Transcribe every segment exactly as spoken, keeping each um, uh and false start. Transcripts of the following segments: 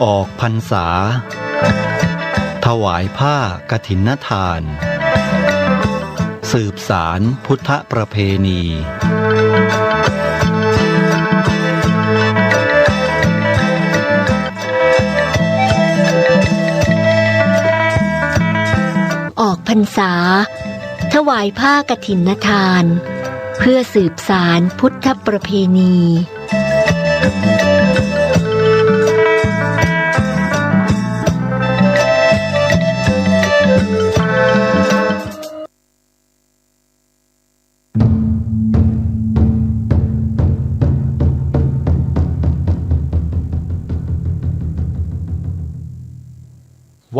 ออกพรรษา ถวายผ้ากฐินทาน สืบสานพุทธประเพณี ออกพรรษา ถวายผ้ากฐินทาน เพื่อสืบสานพุทธประเพณี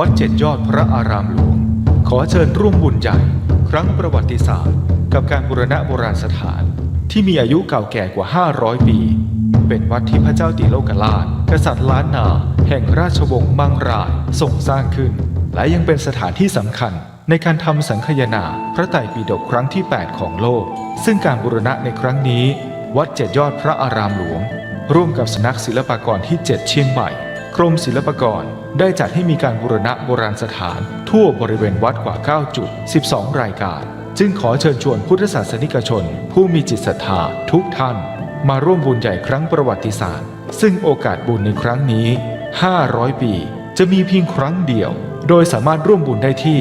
วัดเจ็ดยอดพระอารามหลวง ขอเชิญร่วมบุญใหญ่ครั้งประวัติศาสตร์ กับการบูรณะโบราณสถานที่มีอายุเก่าแก่กว่าห้าร้อยปี เป็นวัดที่พระเจ้าติโลกราช กษัตริย์ล้านนาแห่งราชวงศ์มังรายทรงสร้างขึ้น และยังเป็นสถานที่สำคัญ ในการทำสังคายนาพระไตรปิฎกครั้งที่แปดของโลก ซึ่งการบูรณะในครั้งนี้ วัดเจ็ดยอดพระอารามหลวง ร่วมกับสำนักศิลปากรที่เจ็ดเชียงใหม่ กรมศิลปากรได้จัดให้มีการบูรณะโบราณสถานทั่วบริเวณวัดกว่าเก้าจุด สิบสองรายการ จึงขอเชิญชวนพุทธศาสนิกชนผู้มีจิตศรัทธาทุกท่าน มาร่วมบุญใหญ่ครั้งประวัติศาสตร์ ซึ่งโอกาสบุญในครั้งนี้ ห้าร้อยปี จะมีเพียงครั้งเดียว โดยสามารถร่วมบุญได้ที่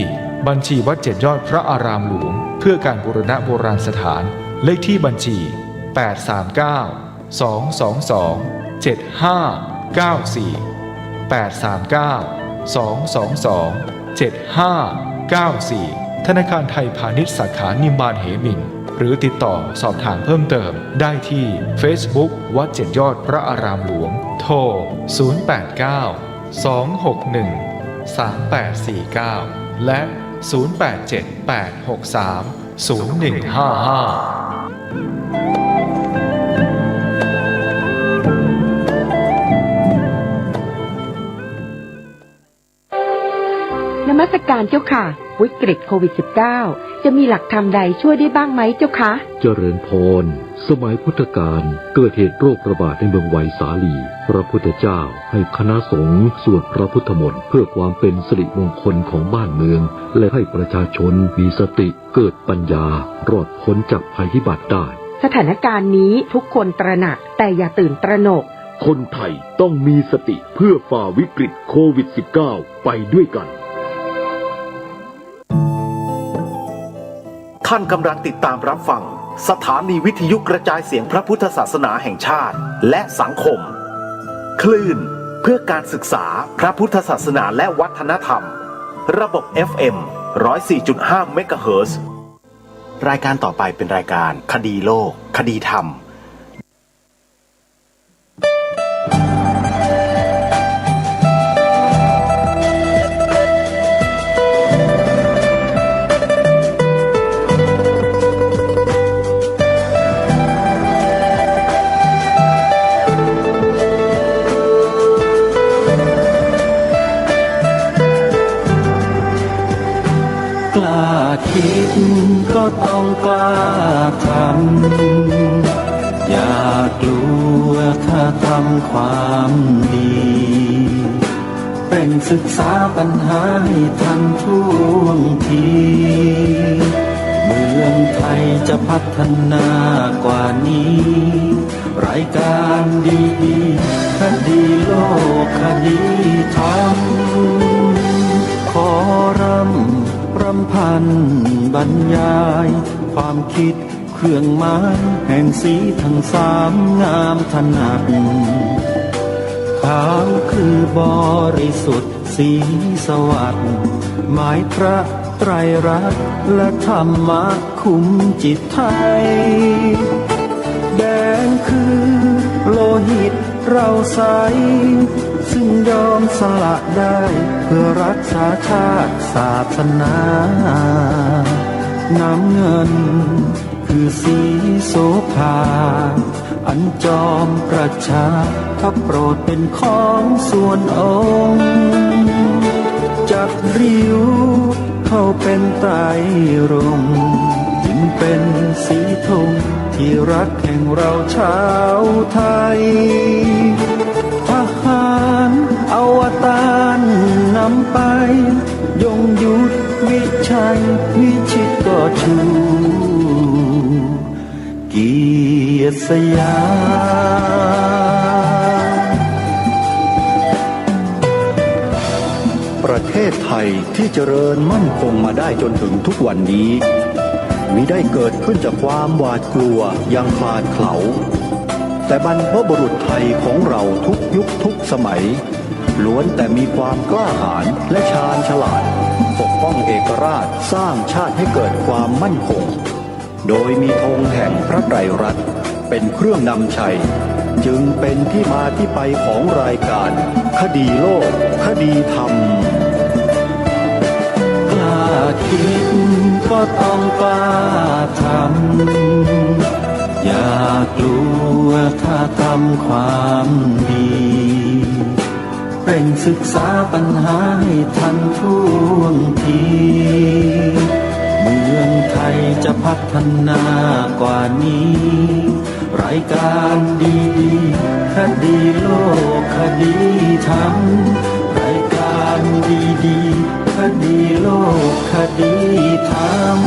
บัญชีวัดเจ็ดยอดพระอารามหลวง เพื่อการบูรณะโบราณสถาน เลขที่บัญชี แปดสามเก้า สองสองสอง เจ็ดห้าเก้าสี่ แปดสามเก้า สองสองสอง เจ็ดห้าเก้าสี่ ธนาคารไทยพาณิชย์สาขานิมมานเหมิน หรือติดต่อสอบถามเพิ่มเติมได้ที่เฟซบุ๊กวัดเจ็ดยอดพระอารามหลวง โทร ศูนย์แปดเก้า สองหกหนึ่ง สามแปดสี่เก้า และ ศูนย์แปดเจ็ด แปดหกสาม ศูนย์หนึ่งห้าห้า นมัสการเจ้าค่ะ วิกฤตโควิดสิบเก้า จะมีหลักธรรมใดช่วยได้บ้างไหมเจ้าคะ เจริญพร สมัยพุทธกาลเกิดเหตุโรคระบาดในเมืองไวสาลี พระพุทธเจ้าให้คณะสงฆ์สวดพระพุทธมนต์เพื่อความเป็นสิริมงคลของบ้านเมือง และให้ประชาชนมีสติเกิดปัญญารอดพ้นจากภัยพิบัติได้ สถานการณ์นี้ทุกคนตระหนัก แต่อย่าตื่นตระหนก คนไทยต้องมีสติเพื่อฝ่าวิกฤตโควิดสิบเก้าไปด้วยกัน ท่านกำลังติดตามรับฟังสถานีวิทยุกระจายเสียงพระพุทธศาสนาแห่งชาติ และสังคม คลื่นเพื่อการศึกษาพระพุทธศาสนาและวัฒนธรรม ระบบ เอฟเอ็ม ร้อยสี่จุดห้า เมกะเฮิรตซ์ รายการต่อไปเป็นรายการคดีโลก คดีธรรม กล้าคิดก็ต้องกล้าทำ อย่ากลัวถ้าทำความดี เร่งศึกษาปัญหาให้ทันท่วงที เมืองไทยจะพัฒนากว่านี้ รายการดีๆ คดีโลก คดีธรรม ขอรำ รำพันบรรยาย ความคิดเครื่องหมายแห่งศรีทั้งสามงามถนัด ขาวคือบริสุทธิ์ ศรีสวัสดิ์ หมายพระไตรรัตน์และธรรมะคุ้มจิตไทย แดงคือโลหิตเราใส ซึ่งยอมสละได้เพื่อรักษาชาติศาสนา น้ำเงิน คือศรีโสภา อันจอมประชาพระโปรดเป็นของส่วนองค์ จักริ้วเข้าเป็นไตรรงค์ จึงเป็นสีธงที่รักแห่งเราชาวไทย ทหารเอา ชูเกียรติสยาม ประเทศไทยที่เจริญมั่นคงมาได้จนถึงทุกวันนี้ มิได้เกิดขึ้นจากความหวาดกลัวอย่างคลาดเขลา แต่บรรพบุรุษไทยของเราทุกยุคทุกสมัย ล้วนแต่มีความกล้าหาญและชาญฉลาด ปกป้องเอกราช สร้างชาติให้เกิดความมั่นคง โดยมีธงแห่งพระไตรรัตน์เป็นเครื่องนำชัย จึงเป็นที่มาที่ไปของรายการคดีโลก คดีธรรม กล้าคิดก็ต้องกล้าทำ อย่ากลัวถ้าทำความดี เร่งศึกษาปัญหาให้ทันท่วงที เมืองไทยจะพัฒนากว่านี้ รายการดีๆ คดีโลก คดีธรรม รายการดีๆ คดีโลก คดีธรรม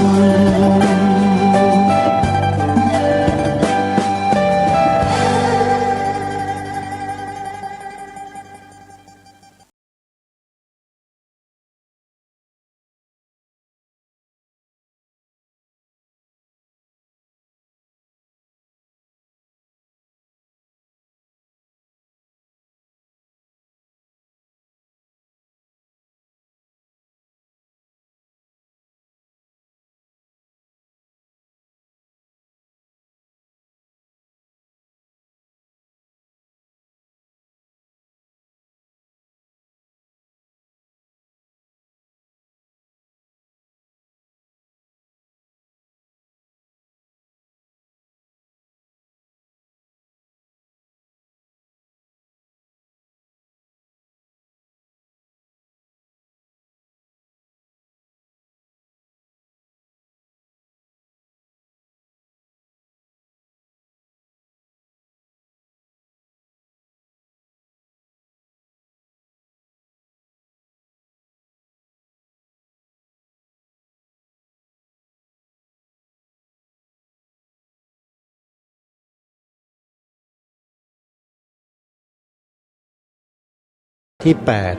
ที่แปด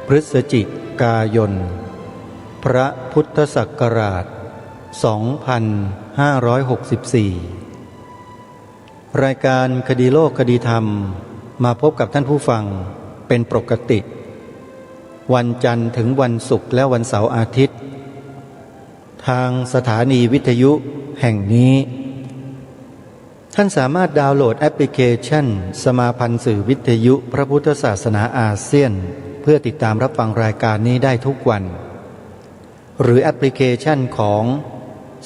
พฤศจิกายน พระพุทธศักราช สองพันห้าร้อยหกสิบสี่ รายการคดีโลกคดีธรรม มาพบกับท่านผู้ฟังเป็นปกติ วันจันทร์ถึงวันศุกร์และวันเสาร์อาทิตย์ ทางสถานีวิทยุแห่งนี้ ท่านสามารถดาวน์โหลดแอปพลิเคชันสมาพันธ์สื่อวิทยุพระพุทธศาสนาอาเซียน เพื่อติดตามรับฟังรายการนี้ได้ทุกวัน หรือแอปพลิเคชันของ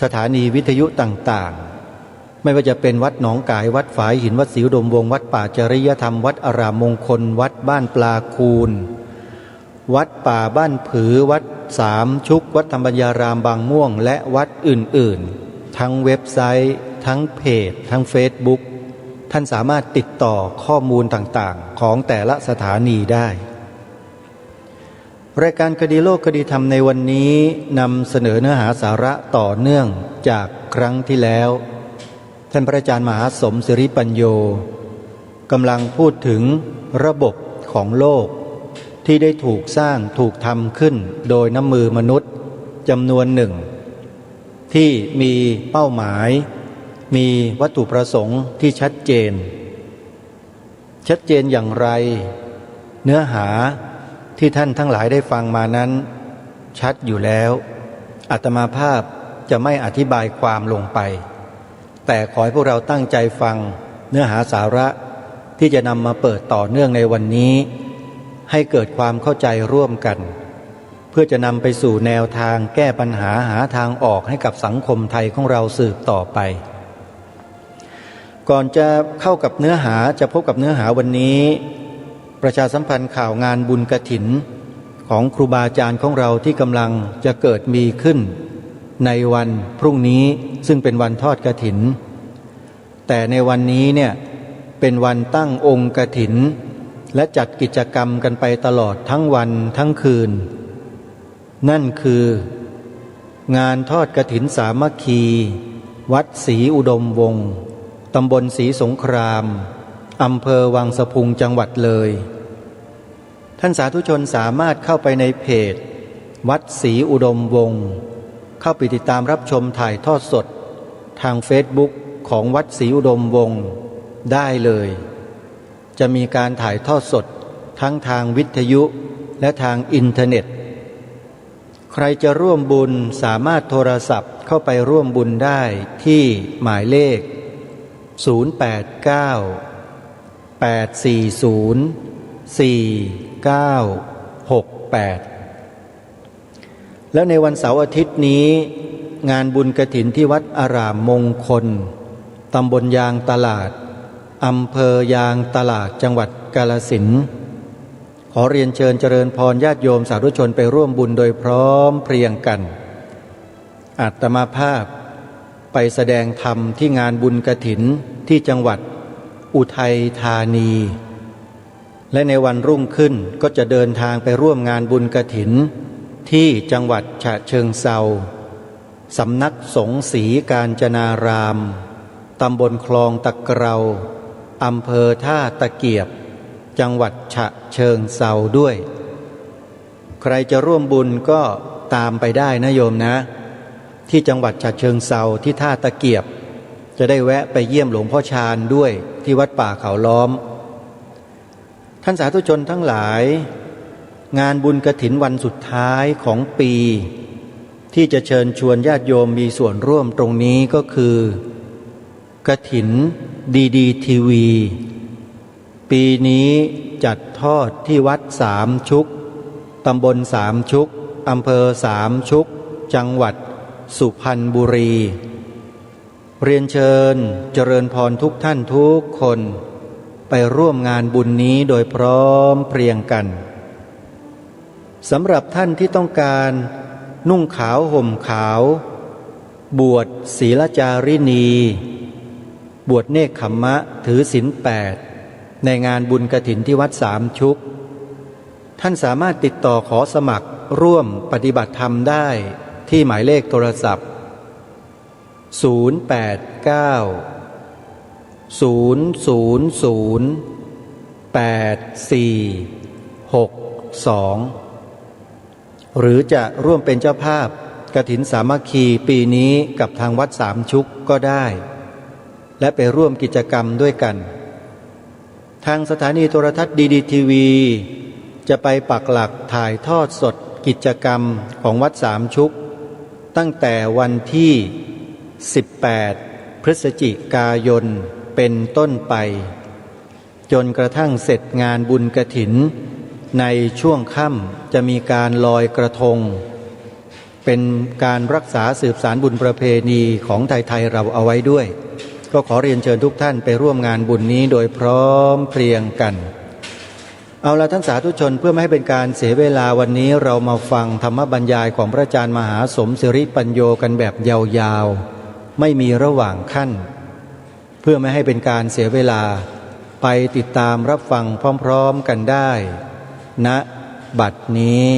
สถานีวิทยุต่างๆ ไม่ว่าจะเป็นวัดหนองก๋าย วัดฝายหิน วัดศรีอุดมวงศ์ วัดป่าจริยธรรม วัดอารามมงคล วัดบ้านปลาคูน วัดป่าบ้านผือ วัดสามชุก วัดธรรมปัญญารามบางม่วง และวัดอื่นๆ ทั้งเว็บไซต์ ทั้งเพจ ทั้งเฟซบุ๊ก ท่านสามารถติดต่อข้อมูลต่างๆ ของแต่ละสถานีได้ รายการคดีโลกคดีธรรมในวันนี้นำเสนอเนื้อหาสาระต่อเนื่องจากครั้งที่แล้ว ท่านพระอาจารย์มหาสม ศิริปัญโญ กำลังพูดถึงระบบของโลกที่ได้ถูกสร้างถูกทำขึ้นโดยน้ำมือมนุษย์จำนวนหนึ่ง ที่มีเป้าหมาย มีวัตถุประสงค์ที่ชัดเจน ชัดเจนอย่างไร เนื้อหาที่ท่านทั้งหลายได้ฟังมานั้นชัดอยู่แล้ว อาตมาภาพจะไม่อธิบายความลงไป แต่ขอให้พวกเราตั้งใจฟังเนื้อหาสาระที่จะนำมาเปิดต่อเนื่องในวันนี้ ให้เกิดความเข้าใจร่วมกัน เพื่อจะนำไปสู่แนวทางแก้ปัญหา หาทางออกให้กับสังคมไทยของเราสืบต่อไป ก่อนจะเข้ากับเนื้อหา จะพบกับเนื้อหาวันนี้ ประชาสัมพันธ์ข่าวงานบุญกฐิน ของครูบาอาจารย์ของเราที่กำลังจะเกิดมีขึ้นในวันพรุ่งนี้ ซึ่งเป็นวันทอดกฐิน แต่ในวันนี้เนี่ยเป็นวันตั้งองค์กฐิน และจัดกิจกรรมกันไปตลอดทั้งวันทั้งคืน นั่นคือ งานทอดกฐินสามัคคี วัดศรีอุดมวงศ์ ตำบลศรีสงคราม อำเภอวังสะพุง จังหวัดเลย ท่านสาธุชนสามารถเข้าไปในเพจวัดศรีอุดมวงศ์ เข้าไปติดตามรับชมถ่ายทอดสดทางเฟซบุ๊กของวัดศรีอุดมวงศ์ได้เลย จะมีการถ่ายทอดสดทั้งทางวิทยุและทางอินเทอร์เน็ต ใครจะร่วมบุญสามารถโทรศัพท์เข้าไปร่วมบุญได้ที่หมายเลข ศูนย์แปดเก้า แปดสี่ศูนย์ สี่เก้าหกแปด แล้วในวันเสาร์อาทิตย์นี้ งานบุญกฐินที่วัดอารามมงคล ตำบลยางตลาด อำเภอยางตลาด จังหวัดกาฬสินธุ์ ขอเรียนเชิญเจริญพรญาติโยมสาธุชนไปร่วมบุญโดยพร้อมเพรียงกัน อาตมาภาพไปแสดงธรรมที่งานบุญกฐินที่จังหวัดอุทัยธานี และในวันรุ่งขึ้นก็จะเดินทางไปร่วมงานบุญกฐินที่จังหวัดฉะเชิงเทรา สำนักสงฆ์ศรีกาญจนาราม ตำบลคลองตะเกรา อำเภอท่าตะเกียบ จังหวัดฉะเชิงเทราด้วย ใครจะร่วมบุญก็ตามไปได้นะโยมนะ ที่จังหวัดฉะเชิงเทรา ที่ท่าตะเกียบ จะได้แวะไปเยี่ยมหลวงพ่อชาญด้วยที่วัดป่าเขาล้อม ท่านสาธุชนทั้งหลาย งานบุญกฐินวันสุดท้ายของปี ที่จะเชิญชวนญาติโยมมีส่วนร่วมตรงนี้ก็คือ กฐินดีดีทีวี ปีนี้จัดทอดที่วัดสามชุก ตำบลสามชุก อำเภอสามชุก จังหวัดสุพรรณบุรี เรียนเชิญเจริญพรทุกท่านทุกคน ไปร่วมงานบุญนี้โดยพร้อมเพรียงกัน สำหรับท่านที่ต้องการนุ่งขาวห่มขาว บวชศีลจารินี บวชเณกขัมมะ ถือศีลแปด ในงานบุญกฐินที่วัดสามชุก ท่านสามารถติดต่อขอสมัครร่วมปฏิบัติธรรมได้ที่หมายเลขโทรศัพท์ ศูนย์แปดเก้า ศูนย์ศูนย์ศูนย์ แปดสี่หกสอง หรือจะร่วมเป็นเจ้าภาพกฐินสามัคคีปีนี้กับทางวัดสามชุกก็ได้ และไปร่วมกิจกรรมด้วยกัน ทางสถานีโทรทัศน์ดีดีทีวี จะไปปักหลักถ่ายทอดสดกิจกรรมของวัดสามชุก ตั้งแต่วันที่ สิบแปด พฤศจิกายน เป็นต้นไป จนกระทั่งเสร็จงานบุญกฐิน ในช่วงค่ำจะมีการลอยกระทง เป็นการรักษาสืบสานบุญประเพณีของไทยๆ เราเอาไว้ด้วย ก็ขอเรียนเชิญทุกท่านไปร่วมงานบุญนี้โดยพร้อมเพรียงกัน เอาละท่านสาธุชน เพื่อไม่ให้เป็นการเสียเวลา วันนี้เรามาฟังธรรมบรรยายของพระอาจารย์มหาสมศิริปัญโญกันแบบยาวๆ ไม่มีระหว่างขั้น เพื่อไม่ให้เป็นการเสียเวลา ไปติดตามรับฟังพร้อมๆ กันได้ ณ บัดนี้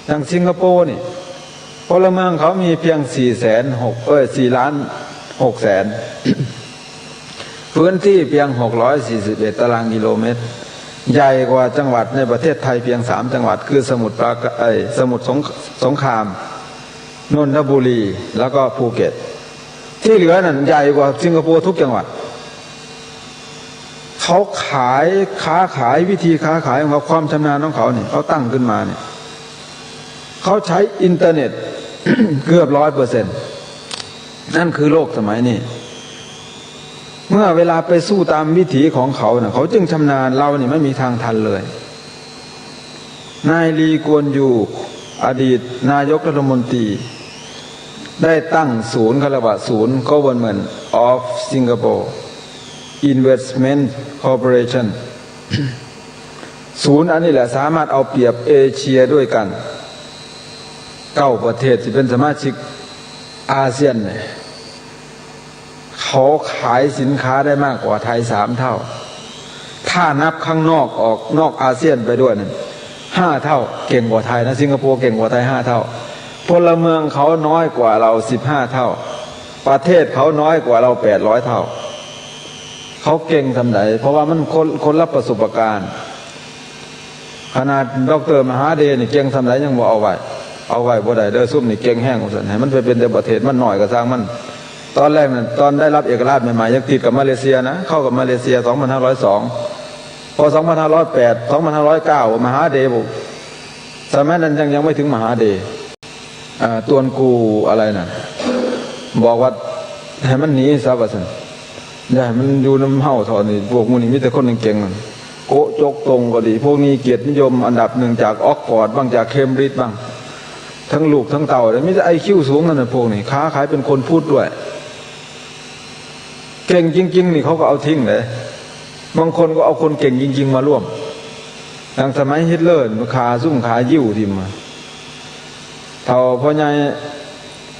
อย่างสิงคโปร์นี่ พลเมืองเขามีเพียงสี่แสนหก เอ้ย สี่ล้านหกแสน พื้นที่เพียงหกร้อยสี่สิบเอ็ดตารางกิโลเมตร ใหญ่กว่าจังหวัดในประเทศไทยเพียงสามจังหวัด คือสมุทรปราการ เอ้ย สมุทรสง สงคราม นนทบุรี แล้วก็ภูเก็ต ที่เหลือนั่นใหญ่กว่าสิงคโปร์ทุกจังหวัด เขาขาย ค้าขาย วิธีค้าขายของเขา ความชำนาญของเขาเนี่ย เขาตั้งขึ้นมาเนี่ย เขาใช้อินเทอร์เน็ต เกือบร้อยเปอร์เซ็นต์ นั่นคือโลกสมัยนี้ เมื่อเวลาไปสู้ตามวิถีของเขาน่ะ เขาจึงชำนาญ เรานี่ไม่มีทางทันเลย นายลีกวนยู อดีตนายกรัฐมนตรี ได้ตั้งศูนย์ เขาเรียกว่าศูนย์ Government of Singapore Investment Corporation ศูนย์อันนี้แหละสามารถเอาเปรียบเอเชียด้วยกัน เก้าประเทศที่เป็นสมาชิกอาเซียนเนี่ย เขาขายสินค้าได้มากกว่าไทยสามเท่า ถ้านับข้างนอกออกนอกอาเซียนไปด้วยนั่น ห้าเท่า เก่งกว่าไทยนะ สิงคโปร์เก่งกว่าไทยห้าเท่า พลเมืองเขาน้อยกว่าเราสิบห้าเท่า ประเทศเขาน้อยกว่าเราแปดร้อยเท่า เขาเก่งส่ำใด เพราะว่ามันคน คนละประสบการณ์ ขนาดด็อกเตอร์มหาเดชนี่เก่งส่ำใดยังบ่เอาไว้ เอาไว้บ่ได้เด้อ ซุมนี่เก่งแฮงว่าซั่น หื้อมันไปเป๋นแต่ประเทศมันน้อยก็ซ่างมัน ตอนแรกนั่น ตอนได้รับเอกราชใหม่ๆ ยังติดกับมาเลเซียนะ เข้ากับมาเลเซียสองพันห้าร้อยสอง พอสองพันห้าร้อยแปด สองพันห้าร้อยเก้า มหาเดช สมัยนั้นยัง ยังไม่ถึงมหาเดช อ่า ตวนกูอะไรน่ะ บอกว่าหื้อมันหนีซะว่าซั่น อย่าหื้อมันอยู่นำเฮาเถาะนี่ พวกหมู่นี่มีแต่คนเก่งๆ โกะจกตงก็ดี พวกนี้เกียรตินิยมอันดับหนึ่งจากออกซฟอร์ดบ้าง จากเคมบริดจ์บ้าง ตึงลูกตึงเต้าเลย มีแต่ไอคิวสูงทั้งนั้นน่ะ พวกนี้ ค้าขายเป๋นคนพุทธด้วย เก่งจริงๆ นี่เขาก็เอาทิ้งเลย บางคนก็เอาคนเก่งจริงๆ มาร่วม อย่างสมัยฮิตเลอร์ ฆ่าซุมฆ่ายิวทิ่มมา เฒ่าพ่อใหญ่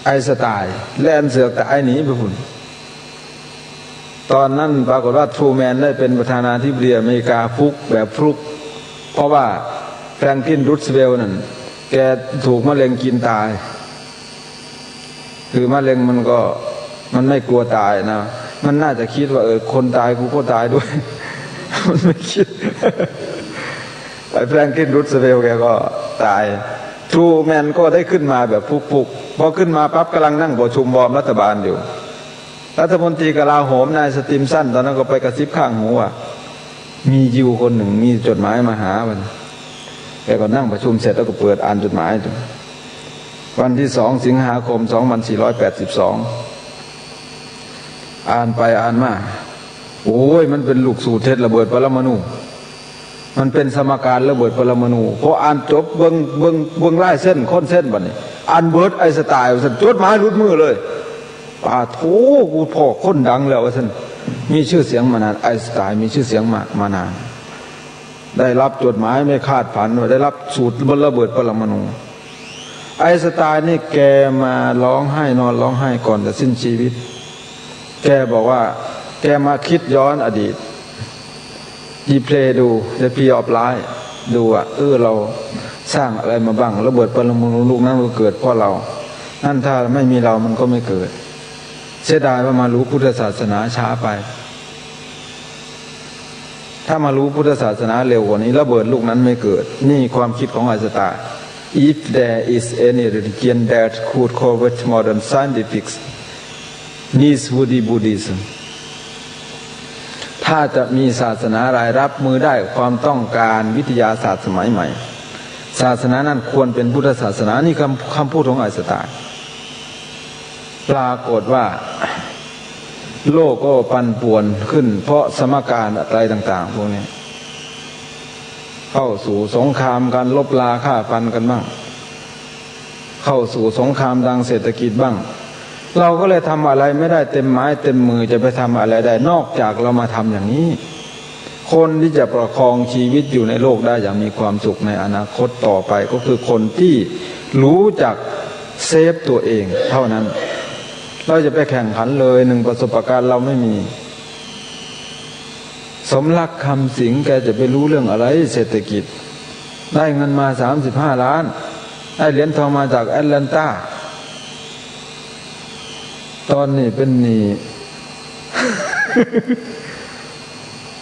ไอน์สไตน์แล่นเสือกต๋ายหนีไปพุ้น ตอนนั้นปรากฏว่าทรูแมนได้เป็นประธานาธิบดีอเมริกาฟลุกแบบฟลุก เพราะว่าแฟรงคลิน รูสเวลต์นั่น แกถูกมะเร็งกินต๋าย คือมะเร็งมันก็ มันไม่กลัวต๋ายนะ มันน่าจะกึ๊ดว่า เออ คนต๋ายกูก็ต๋ายด้วย มันไม่กึ๊ด ไอ้แฟรงคลิน รูสเวลต์แกก็ต๋าย ทรูแมนก็ได้ขึ้นมาแบบฟลุกๆ พอขึ้นมาปั๊บก่ำลังนั่งประชุมวอร์มรัฐบาลอยู่ รัฐมนตรีกลาโหมนายสติมสัน ตอนนั้นก็ไปกระซิบข้างหูว่า มียิวคนหนึ่งมีจดหมายมาหามัน แกก็นั่งประชุมเสร็จแล้วก็เปิดอ่านจดหมายดู วันที่สองสิงหาคมสองพันสี่ร้อยแปดสิบสอง อ่านไปอ่านมา โอ้ย มันเป๋นลูกสูตรเฮ็ดระเบิดปรมาณู มันเป๋นสมการระเบิดปรมาณู พออ่านจบ เบิ่ง เบิ่ง เบิ่งลายเซ็นคนเซ็นบัดนี้ อัลเบิร์ต ไอน์สไตน์ ว่าซั่น จดหมายหลุดมือเลย ปาโถ กูพ้อคนดังแล้ว ว่าซั่น มีชื่อเสียงมานาน ไอน์สไตน์มีชื่อเสียงมาก มานาน ได้รับจดหมายไม่คาดฝันว่าได้รับสูตรระเบิดปรมาณู ไอน์สไตน์นี่แกมาร้องไห้ นอนร้องไห้ก่อนจะสิ้นชีวิต แกบอกว่า แกมาคิดย้อนอดีต รีเพลย์ดู The Tree of Life ดูว่า เออ เราสร้างอะไรมาบ้าง ระเบิดปรมาณูลูกนั้นก็เกิดเพราะเรา นั่นถ้าไม่มีเรามันก็ไม่เกิด เสียดายว่ามารู้พุทธศาสนาช้าไป ถ้ามารู้พุทธศาสนาเร็วกว่านี้ ระเบิดลูกนั้นไม่เกิด นี่ความคิดของไอน์สไตน์ If there is any religion that could cover modern scientific needs, would be Buddhism. ถ้าจะมีศาสนาใดรับมือได้กับความต้องการวิทยาศาสตร์สมัยใหม่ ศาสนานั้นควรเป็นพุทธศาสนา นี่คำ คำพูดของไอน์สไตน์ ปรากฏว่า โลกก็ปั่นป่วนขึ้นเพราะสมการอะไรต่างๆ พวกนี้ เข้าสู่สงครามกัน รบราฆ่าฟันกันบ้าง เข้าสู่สงครามทางเศรษฐกิจบ้าง เราก็เลยทำอะไรไม่ได้เต็มไม้เต็มมือ จะไปทำอะไรได้ นอกจากเรามาทำอย่างนี้ คนที่จะประคองชีวิตอยู่ในโลกได้อย่างมีความสุขในอนาคตต่อไป ก็คือคนที่รู้จักเซฟตัวเองเท่านั้น เราจะไปแข่งขันเลย หนึ่ง ประสบการณ์เราไม่มี สมรัก คำสิงห์ แกจะไปรู้เรื่องอะไรเศรษฐกิจ ได้เงินมาสามสิบห้าล้าน ได้เหรียญทองมาจากแอตแลนตา ตอนนี้เป๋นหนี้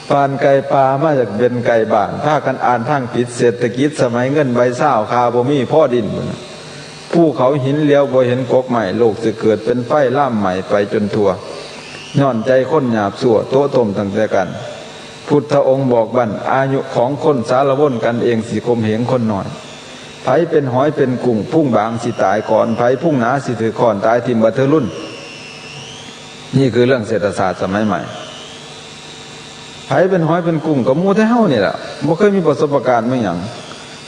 ผ่านไก่ป่ามาอยากเป๋นไก่บ้าน พากั๋นอ่านตางปิด เศรษฐกิจสมัยเงินใบซาว ค่าบ่มีพอดิน ภูเขาหินเหลียวบ่เห็นกกไม้ โลกจะเกิดเป๋นไฟลามไหม้ไปจนทั่ว ย้อนใจคนหยาบซั่ว โต๊ะต้มตั้งแต่กั๋น พุทธองค์บอกบั้น อายุของคนสารวนกั๋นเอง สิข่มเหงคนน้อย ใผเป๋นหอยเป๋นกุ้ง พุงบางสิต๋ายก่อน ใผพุงหนาสิถืกค้อน ต๋ายถิ่มบ่เถิงรุ่น นี่คือเรื่องเศรษฐศาสตร์สมัยใหม่ ใผเป๋นหอยเป๋นกุ้งก็หมู่แต่เฮานี่แหละ บ่เคยมีประสบการณ์มาหยัง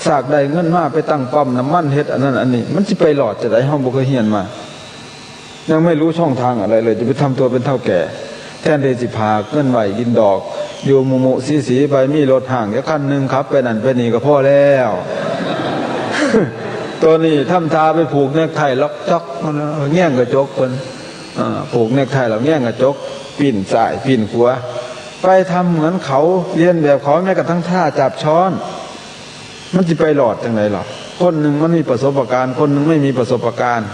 ซากได้เงินมาไปตั้งปั๊มน้ำมัน เฮ็ดอันนั้นอันนี้ มันสิไปรอดจะใด เฮาบ่เคยเฮียนมา ยังไม่รู้ช่องทางอะไรเลย จะไปทำตัวเป็นเฒ่าแก่ แทนที่สิฝากเงินไว้กินดอก อยู่หมู่ๆ สีๆ ไป มีรถห้างจักคันหนึ่ง ขับไปนั่นไปนี่ก็พอแล้ว ตัวนี้ทำท่าไปผูกเนคไทล็อกจ๊อก แง้งกระจกเปิ้น อ่า ผูกเนคไทแล้วแง้งกระจก ปิ้นซ้ายปิ้นขวา ไปทำเหมือนเขา เลียนแบบเขา แม้กระทั่งท่าจับช้อน มันสิไปรอดจั่งใดล่ะ คนหนึ่งมันมีประสบการณ์ คนหนึ่งไม่มีประสบการณ์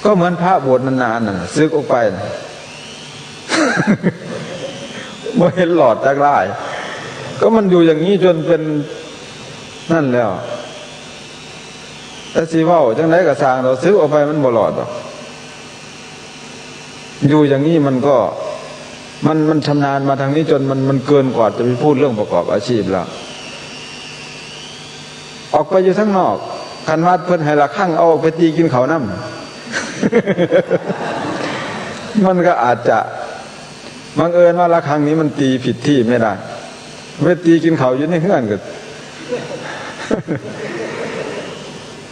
ก็เหมือนพระบวชนานๆ น่ะ สึกออกไปน่ะ บ่เห็นรอดจักราย ก็มันอยู่อย่างนี้จนเป็นนั่นแล้ว แต่สิเว้าจั่งใดก็ซ่างเถาะ สึกออกไปมันบ่รอดดอก อยู่อย่างนี้มันก็ มัน มันชำนาญมาทางนี้จนมัน มันเกินกว่าจะไปพูดเรื่องประกอบอาชีพแล้ว ออกไปอยู่ข้างนอก คันวัดเพิ่นให้ระฆัง เอาออกไปตีกินข้าวนำ มันก็อาจจะ บังเอิญว่าระฆังนี้มันตีผิดที่ไม่ได้ ไปตีกินข้าวอยู่ในเฮือนก็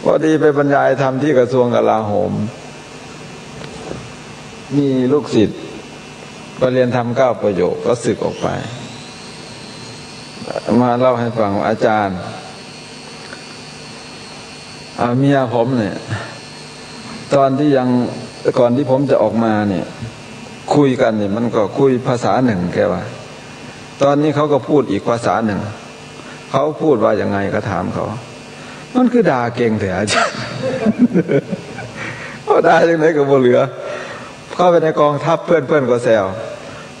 พอดีไปบรรยายธรรมที่กระทรวงกลาโหม มีลูกศิษย์ไปเรียนธรรมเก้าประโยคก็สึกออกไป มาเล่าให้ฟังว่า อาจารย์ อ่า เมียผมเนี่ย ตอนที่ยัง ก่อนที่ผมจะออกมาเนี่ย คุยกันเนี่ย มันก็คุยภาษาหนึ่ง แกว่า ตอนนี้เขาก็พูดอีกภาษาหนึ่ง เขาพูดว่ายังไงก็ถามเขา มันคือด่าเก่งแท้ อาจารย์ เขาด่าจั่งใดก็บ่เหลือ เข้าไปในกองทัพ เพื่อนๆ ก็แซว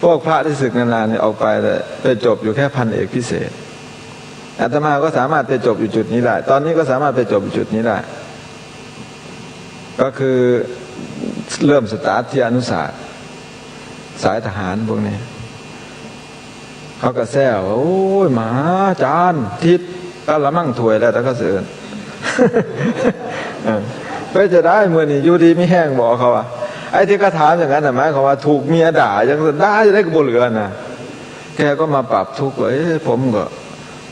พวกพระที่สึกนานๆ นี่ออกไปเลย ไปจบอยู่แค่พันเอกพิเศษ อาตมาก็สามารถไปจบอยู่จุดนี้ได้ ตอนนี้ก็สามารถไปจบอยู่จุดนี้ได้ ก็คือเริ่มสตาร์ทที่อนุศาสตร์ สายทหารพวกนี้ เขาก็แซวว่า โอ้ย มหาอาจารย์ทิศกะละมังถ้วยแล้ว แต่เขาเสิร์ช เออ ไปจะได้มื้อนี้อยู่ดีมีแฮงบ่ เขาว่า ไอ้ที่เขาถามอย่างนั้นน่ะ หมายความว่าถูกเมียด่า ยังด่าจะได้ก็บ่เหลือนะ แกก็มาปรับทุกข์ว่า เอ๊ะ ผมก็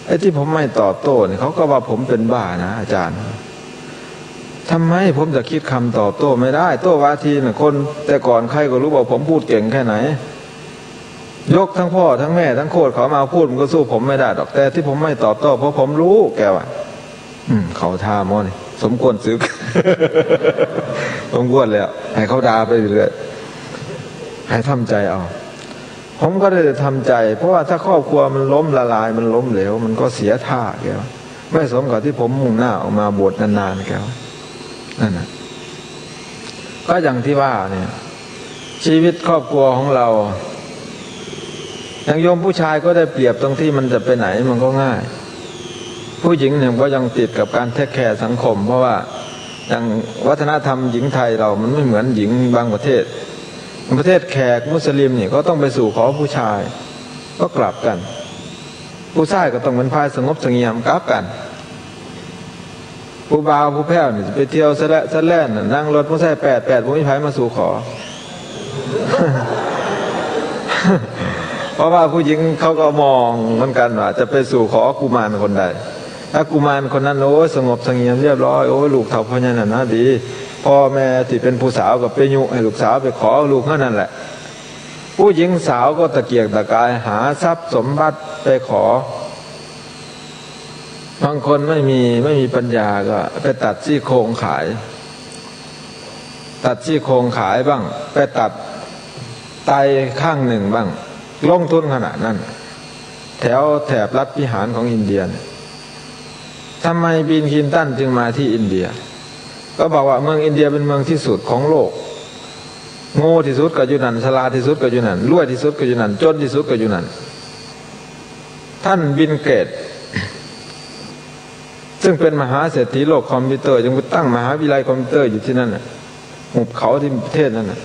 ไอ้ที่ผมไม่ตอบโต้นี่ เขาก็ว่าผมเป็นบ้านะอาจารย์ ทำไมผมจะคิดคำตอบโต้ไม่ได้ โต้วาทีน่ะ คนแต่ก่อนใครก็รู้ว่าผมพูดเก่งแค่ไหน ยกทั้งพ่อทั้งแม่ทั้งโคตรเขามาพูด มันก็สู้ผมไม่ได้ดอก แต่ที่ผมไม่ตอบโต้ เพราะผมรู้ แกว่า อืม เข้าท่าหมอนี่ สมควรสึก สมควรแล้ว ให้เขาด่าไปเรื่อย ให้ทำใจเอา ผมก็ได้แต่ทำใจ เพราะว่าถ้าครอบครัวมันล้มละลาย มันล้มเหลว มันก็เสียท่า แกว่า ไม่สมกับที่ผมมุ่งหน้าออกมาบวชนานๆ แกว่า นั่นน่ะ ก็อย่างที่ว่าเนี่ย ชีวิตครอบครัวของเรา อย่างโยมผู้ชายก็ได้เปรียบตรงที่มันจะไปไหนมันก็ง่าย ผู้หญิงเนี่ยก็ยังติดกับการเทคแคร์สังคม เพราะว่าอย่างวัฒนธรรมหญิงไทยเรามันไม่เหมือนหญิงบางประเทศ ประเทศแขกมุสลิมนี่ก็ต้องไปสู่ขอผู้ชาย ก็กลับกัน ผู้ชายก็ต้องเป็นฝ่ายสงบเสงี่ยม กลับกัน ผู้บ่าวผู้แพ้วนี่จะไปเที่ยวสะและสะแล่นน่ะ นั่งรถมอเตอร์ไซค์แป๊ดแป๊ด บ่มีใผมาสู่ขอ เพราะว่าผู้หญิงเขาก็มองเหมือนกันว่าจะไปสู่ขอกุมารคนใด ถ้ากุมารคนนั้น โอ้ย สงบเสงี่ยมเรียบร้อย โอ้ย ลูกเฒ่าพ่อใหญ่นั่นนะดี พ่อแม่ที่เป็นผู้สาวก็ไปยุให้ลูกสาวไปขอลูกเท่านั้นแหละ ผู้หญิงสาวก็ตะเกียกตะกายหาทรัพย์สมบัติไปขอ บางคนไม่มี ไม่มีปัญญาก็ไปตัดซี่โครงขาย ตัดซี่โครงขายบ้าง ไปตัดไตข้างหนึ่งบ้าง ลงทุนขนาดนั้น แถวแถบรัฐพิหารของอินเดียเนี่ย ทำไมบิล คลินตันจึงมาที่อินเดีย ก็บอกว่าเมืองอินเดียเป็นเมืองที่สุดของโลก โง่ที่สุดก็อยู่นั่น ฉลาดที่สุดก็อยู่นั่น รวยที่สุดก็อยู่นั่น จนที่สุดก็อยู่นั่น ท่านบิล เกตส์ ซึ่งเป็นมหาเศรษฐีโลกคอมพิวเตอร์ ยังไปตั้งมหาวิทยาลัยคอมพิวเตอร์อยู่ที่นั่นน่ะ หุบเขาที่ประเทศนั่นน่ะ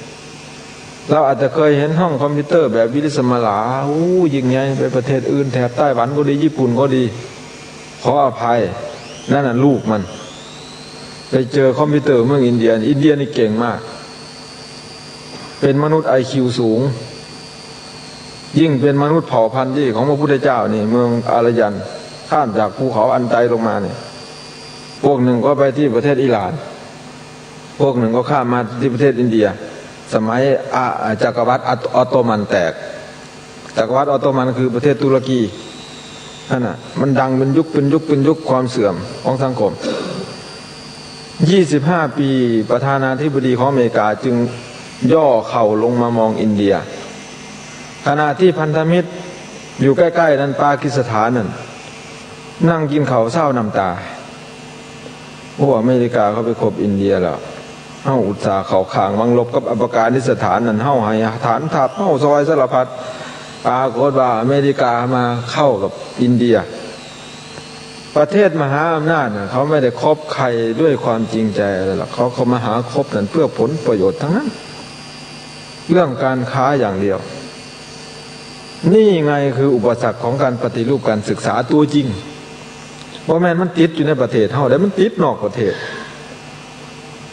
เราอาจจะเคยเห็นห้องคอมพิวเตอร์แบบวิลิสมาลา โอ้ ยิ่งใหญ่ ไปประเทศอื่น แถบไต้หวันก็ดี ญี่ปุ่นก็ดี ขออภัย นั่นน่ะลูกมัน ไปเจอคอมพิวเตอร์เมืองอินเดีย อินเดียนี่เก่งมาก เป็นมนุษย์ไอคิวสูง ยิ่งเป็นมนุษย์เผ่าพันธุ์ที่ของพระพุทธเจ้านี่ เมืองอารยัน ข้ามจากภูเขาอันไตลงมาเนี่ย พวกหนึ่งก็ไปที่ประเทศอิหร่าน พวกหนึ่งก็ข้ามมาที่ประเทศอินเดีย สมัย อ่ะ จักรวรรดิออตโตมันแตก จักรวรรดิออตโตมันคือประเทศตุรกี นั่นน่ะ มันดังเป็นยุคเป็นยุคเป็นยุค ความเสื่อมของสังคม ยี่สิบห้าปี ประธานาธิบดีของอเมริกาจึงย่อเข่าลงมามองอินเดีย ขณะที่พันธมิตรอยู่ใกล้ๆ นั้น ปากีสถานนั่น นั่งกิ๋นข้าวเซ้าน้ำต๋า โอ้ อเมริกาเขาไปคบอินเดียแล้ว เฮาอุตส่าห์เข้าข้างหวังรบกับอัฟกานิสถานนั่น เฮาให้ฐานทัพ เฮาซอยสารพัด ปรากฏว่าอเมริกามาเข้ากับอินเดีย ประเทศมหาอำนาจน่ะ เขาไม่ได้คบใครด้วยความจริงใจอะไรหรอก เขา เขามาหาคบนั่นเพื่อผลประโยชน์ทั้งนั้น เรื่องการค้าอย่างเดียว นี่ไงคืออุปสรรคของการปฏิรูปการศึกษาตัวจริง บ่แม่นมันติดอยู่ในประเทศเฮาเด้ มันติดนอกประเทศ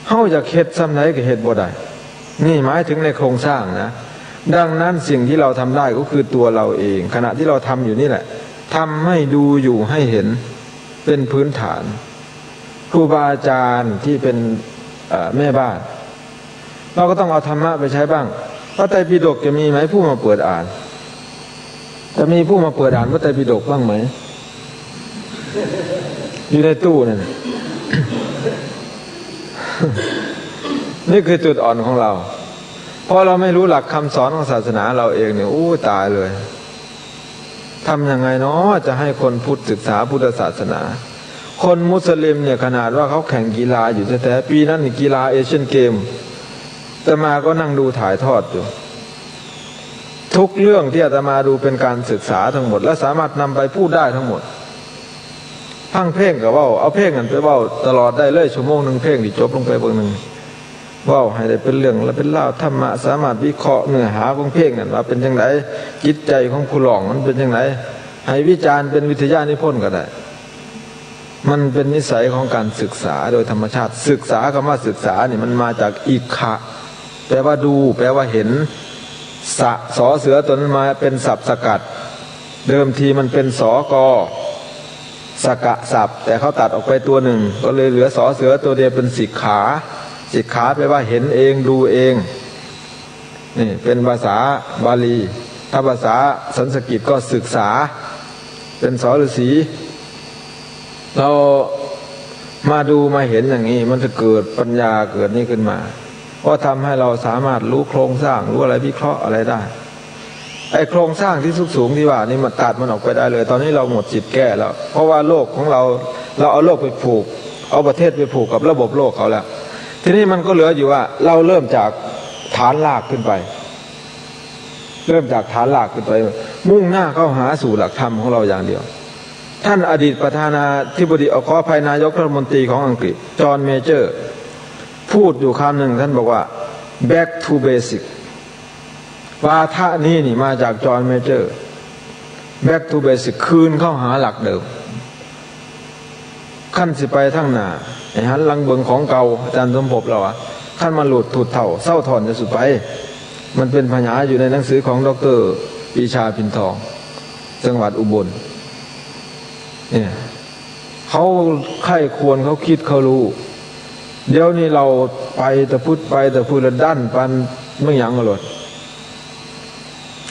เฮาอยากเฮ็ดส่ำใดก็เฮ็ดบ่ได้ นี่หมายถึงในโครงสร้างนะ ดังนั้นสิ่งที่เราทำได้ก็คือตัวเราเอง ขณะที่เราทำอยู่นี่แหละ ทำให้ดูอยู่ให้เห็น เป็นพื้นฐาน ครูบาอาจารย์ที่เป็น เอ่อ แม่บ้าน เราก็ต้องเอาธรรมะไปใช้บ้าง พระไตรปิฎกจะมีไหมผู้มาเปิดอ่าน จะมีผู้มาเปิดอ่านพระไตรปิฎกบ้างไหม อยู่ในตู้นั่น นี่คือจุดอ่อนของเรา เพราะเราไม่รู้หลักคำสอนของศาสนาเราเองเนี่ย อู้ ตายเลย ทำยังไงเนาะ จะให้คนพุทธศึกษาพุทธศาสนา คนมุสลิมเนี่ย ขนาดว่าเขาแข่งกีฬาอยู่แท้ๆ ปีนั้นนี่กีฬาเอเชียนเกม อาตมาก็นั่งดูถ่ายทอดอยู่ ทุกเรื่องที่อาตมาดูเป็นการศึกษาทั้งหมด และสามารถนำไปพูดได้ทั้งหมด ฟังเพลงก็เว้า เอาเพลงนั้นไปเว้าตลอดได้เลย ชั่วโมงหนึ่งเพลงที่จบลงไปเบิ่งหนึ่ง เว้าให้ได้เป็นเรื่องและเป็นราวธรรมะ สามารถวิเคราะห์เนื้อหาของเพลงนั้นว่าเป็นจั่งใด จิตใจของผู้ร้องมันเป็นจั่งใด ให้วิจารณ์เป็นวิทยานิพนธ์ก็ได้ มันเป็นนิสัยของการศึกษาโดยธรรมชาติ ศึกษา คำว่าศึกษานี่มันมาจากอิกขะ แปลว่าดู แปลว่าเห็น สะ สอเสือตัวนั้นมาเป็นศัพท์สกัด เดิมทีมันเป็น สก สกะศัพท์ แต่เขาตัดออกไปตัวหนึ่ง ก็เลยเหลือ สอเสือตัวเดียวเป็นสิกขา สิกขาแปลว่าเห็นเอง ดูเอง นี่เป็นภาษาบาลี ถ้าภาษาสันสกฤตก็ศึกษา เป็น สอ ฤาษี เรามาดูมาเห็นอย่างนี้ มันจะเกิดปัญญาเกิดนี่ขึ้นมา ก็ทำให้เราสามารถรู้โครงสร้าง รู้อะไร วิเคราะห์อะไรได้ ไอ้โครงสร้างที่สูงๆ ที่ว่านี่มันตัดมันออกไปได้เลย ตอนนี้เราหมดสิทธิ์แก้แล้ว เพราะว่าโลกของเรา เราเอาโลกไปผูก เอาประเทศไปผูกกับระบบโลกเขาแล้ว ทีนี้มันก็เหลืออยู่ว่าเราเริ่มจากฐานรากขึ้นไป เริ่มจากฐานรากขึ้นไป มุ่งหน้าเข้าหาสู่หลักธรรมของเราอย่างเดียว ท่านอดีตประธานาธิบดี เอ่อ ขออภัย นายกรัฐมนตรีของอังกฤษ จอห์นเมเจอร์ พูดอยู่คำหนึ่ง ท่านบอกว่า back to basic วาทะนี้นี่มาจากจอห์นเมเจอร์ back to basic คืนเข้าหาหลักเดิม คันสิไปทางหน้า ให้หันหลังเบิ่งของเก่า อาจารย์สมภพเล่าว่า คันมาหลุดถูดเถ่า เซาถ่อนจะสุดไป มันเป็นพญาอยู่ในหนังสือของด็อกเตอร์ปรีชา พินทอง จังหวัดอุบล เนี่ย เขาใคร่ครวญ เขาคิด เขารู้ เดี๋ยวนี้เราไปตะพุดไปตะพุด แล้วดั้นปันเมืองหยังกะหลด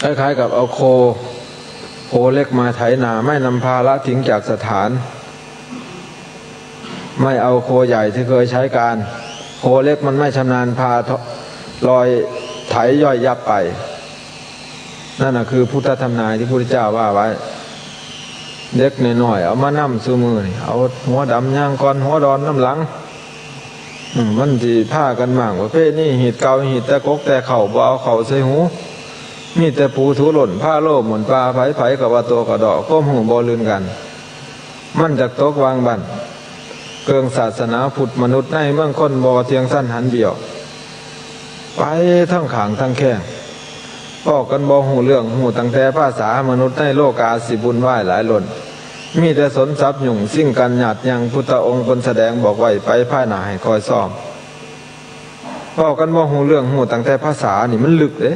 คล้ายๆ กับเอาโค โคเล็กมาไถนา ไม่นำพาละทิ้งจากสถาน ไม่เอาโคใหญ่ที่เคยใช้การ โคเล็กมันไม่ชำนาญ พาลอยไถย่อยยับไป นั่นน่ะคือพุทธธรรมนายที่พุทธเจ้าว่าไว้ เด็กน้อยๆ เอามานำซุมื้อนี่ เอาหัวดำย่างก่อน หัวดอนนำหลัง อืม มันสิพากั๋นหมางประเพณี ฮีตเก่า ฮีตแต่กกแต่เค้า บ่เอาเข้าใส่หู มีแต่ปูถูล่น พาโลหมุนป่า ไผๆ กะว่าตั๋วกะด้อ ความฮู้บ่ลื่นกั๋น มันจักตกวางบั้น เกิ่งศาสนาพุทธ มนุษย์ในเมืองคน บ่เที่ยงสันหันเบี้ยว ไปทั้งข้างทั้งแคง เว้ากั๋นบ่ฮู้เรื่อง ฮู้ตั้งแต่ภาษา มนุษย์ในโลกาสิวุ่นวายหลายล้น มีแต่สนสับยุ่ง ซิ่งกั๋นหยาดยัง พุทธองค์เปิ้นแสดงบอกไว้ ไปภายหน้าให้คอยซอม เว้ากั๋นบ่ฮู้เรื่อง ฮู้ตั้งแต่ภาษานี่มันลึกเด้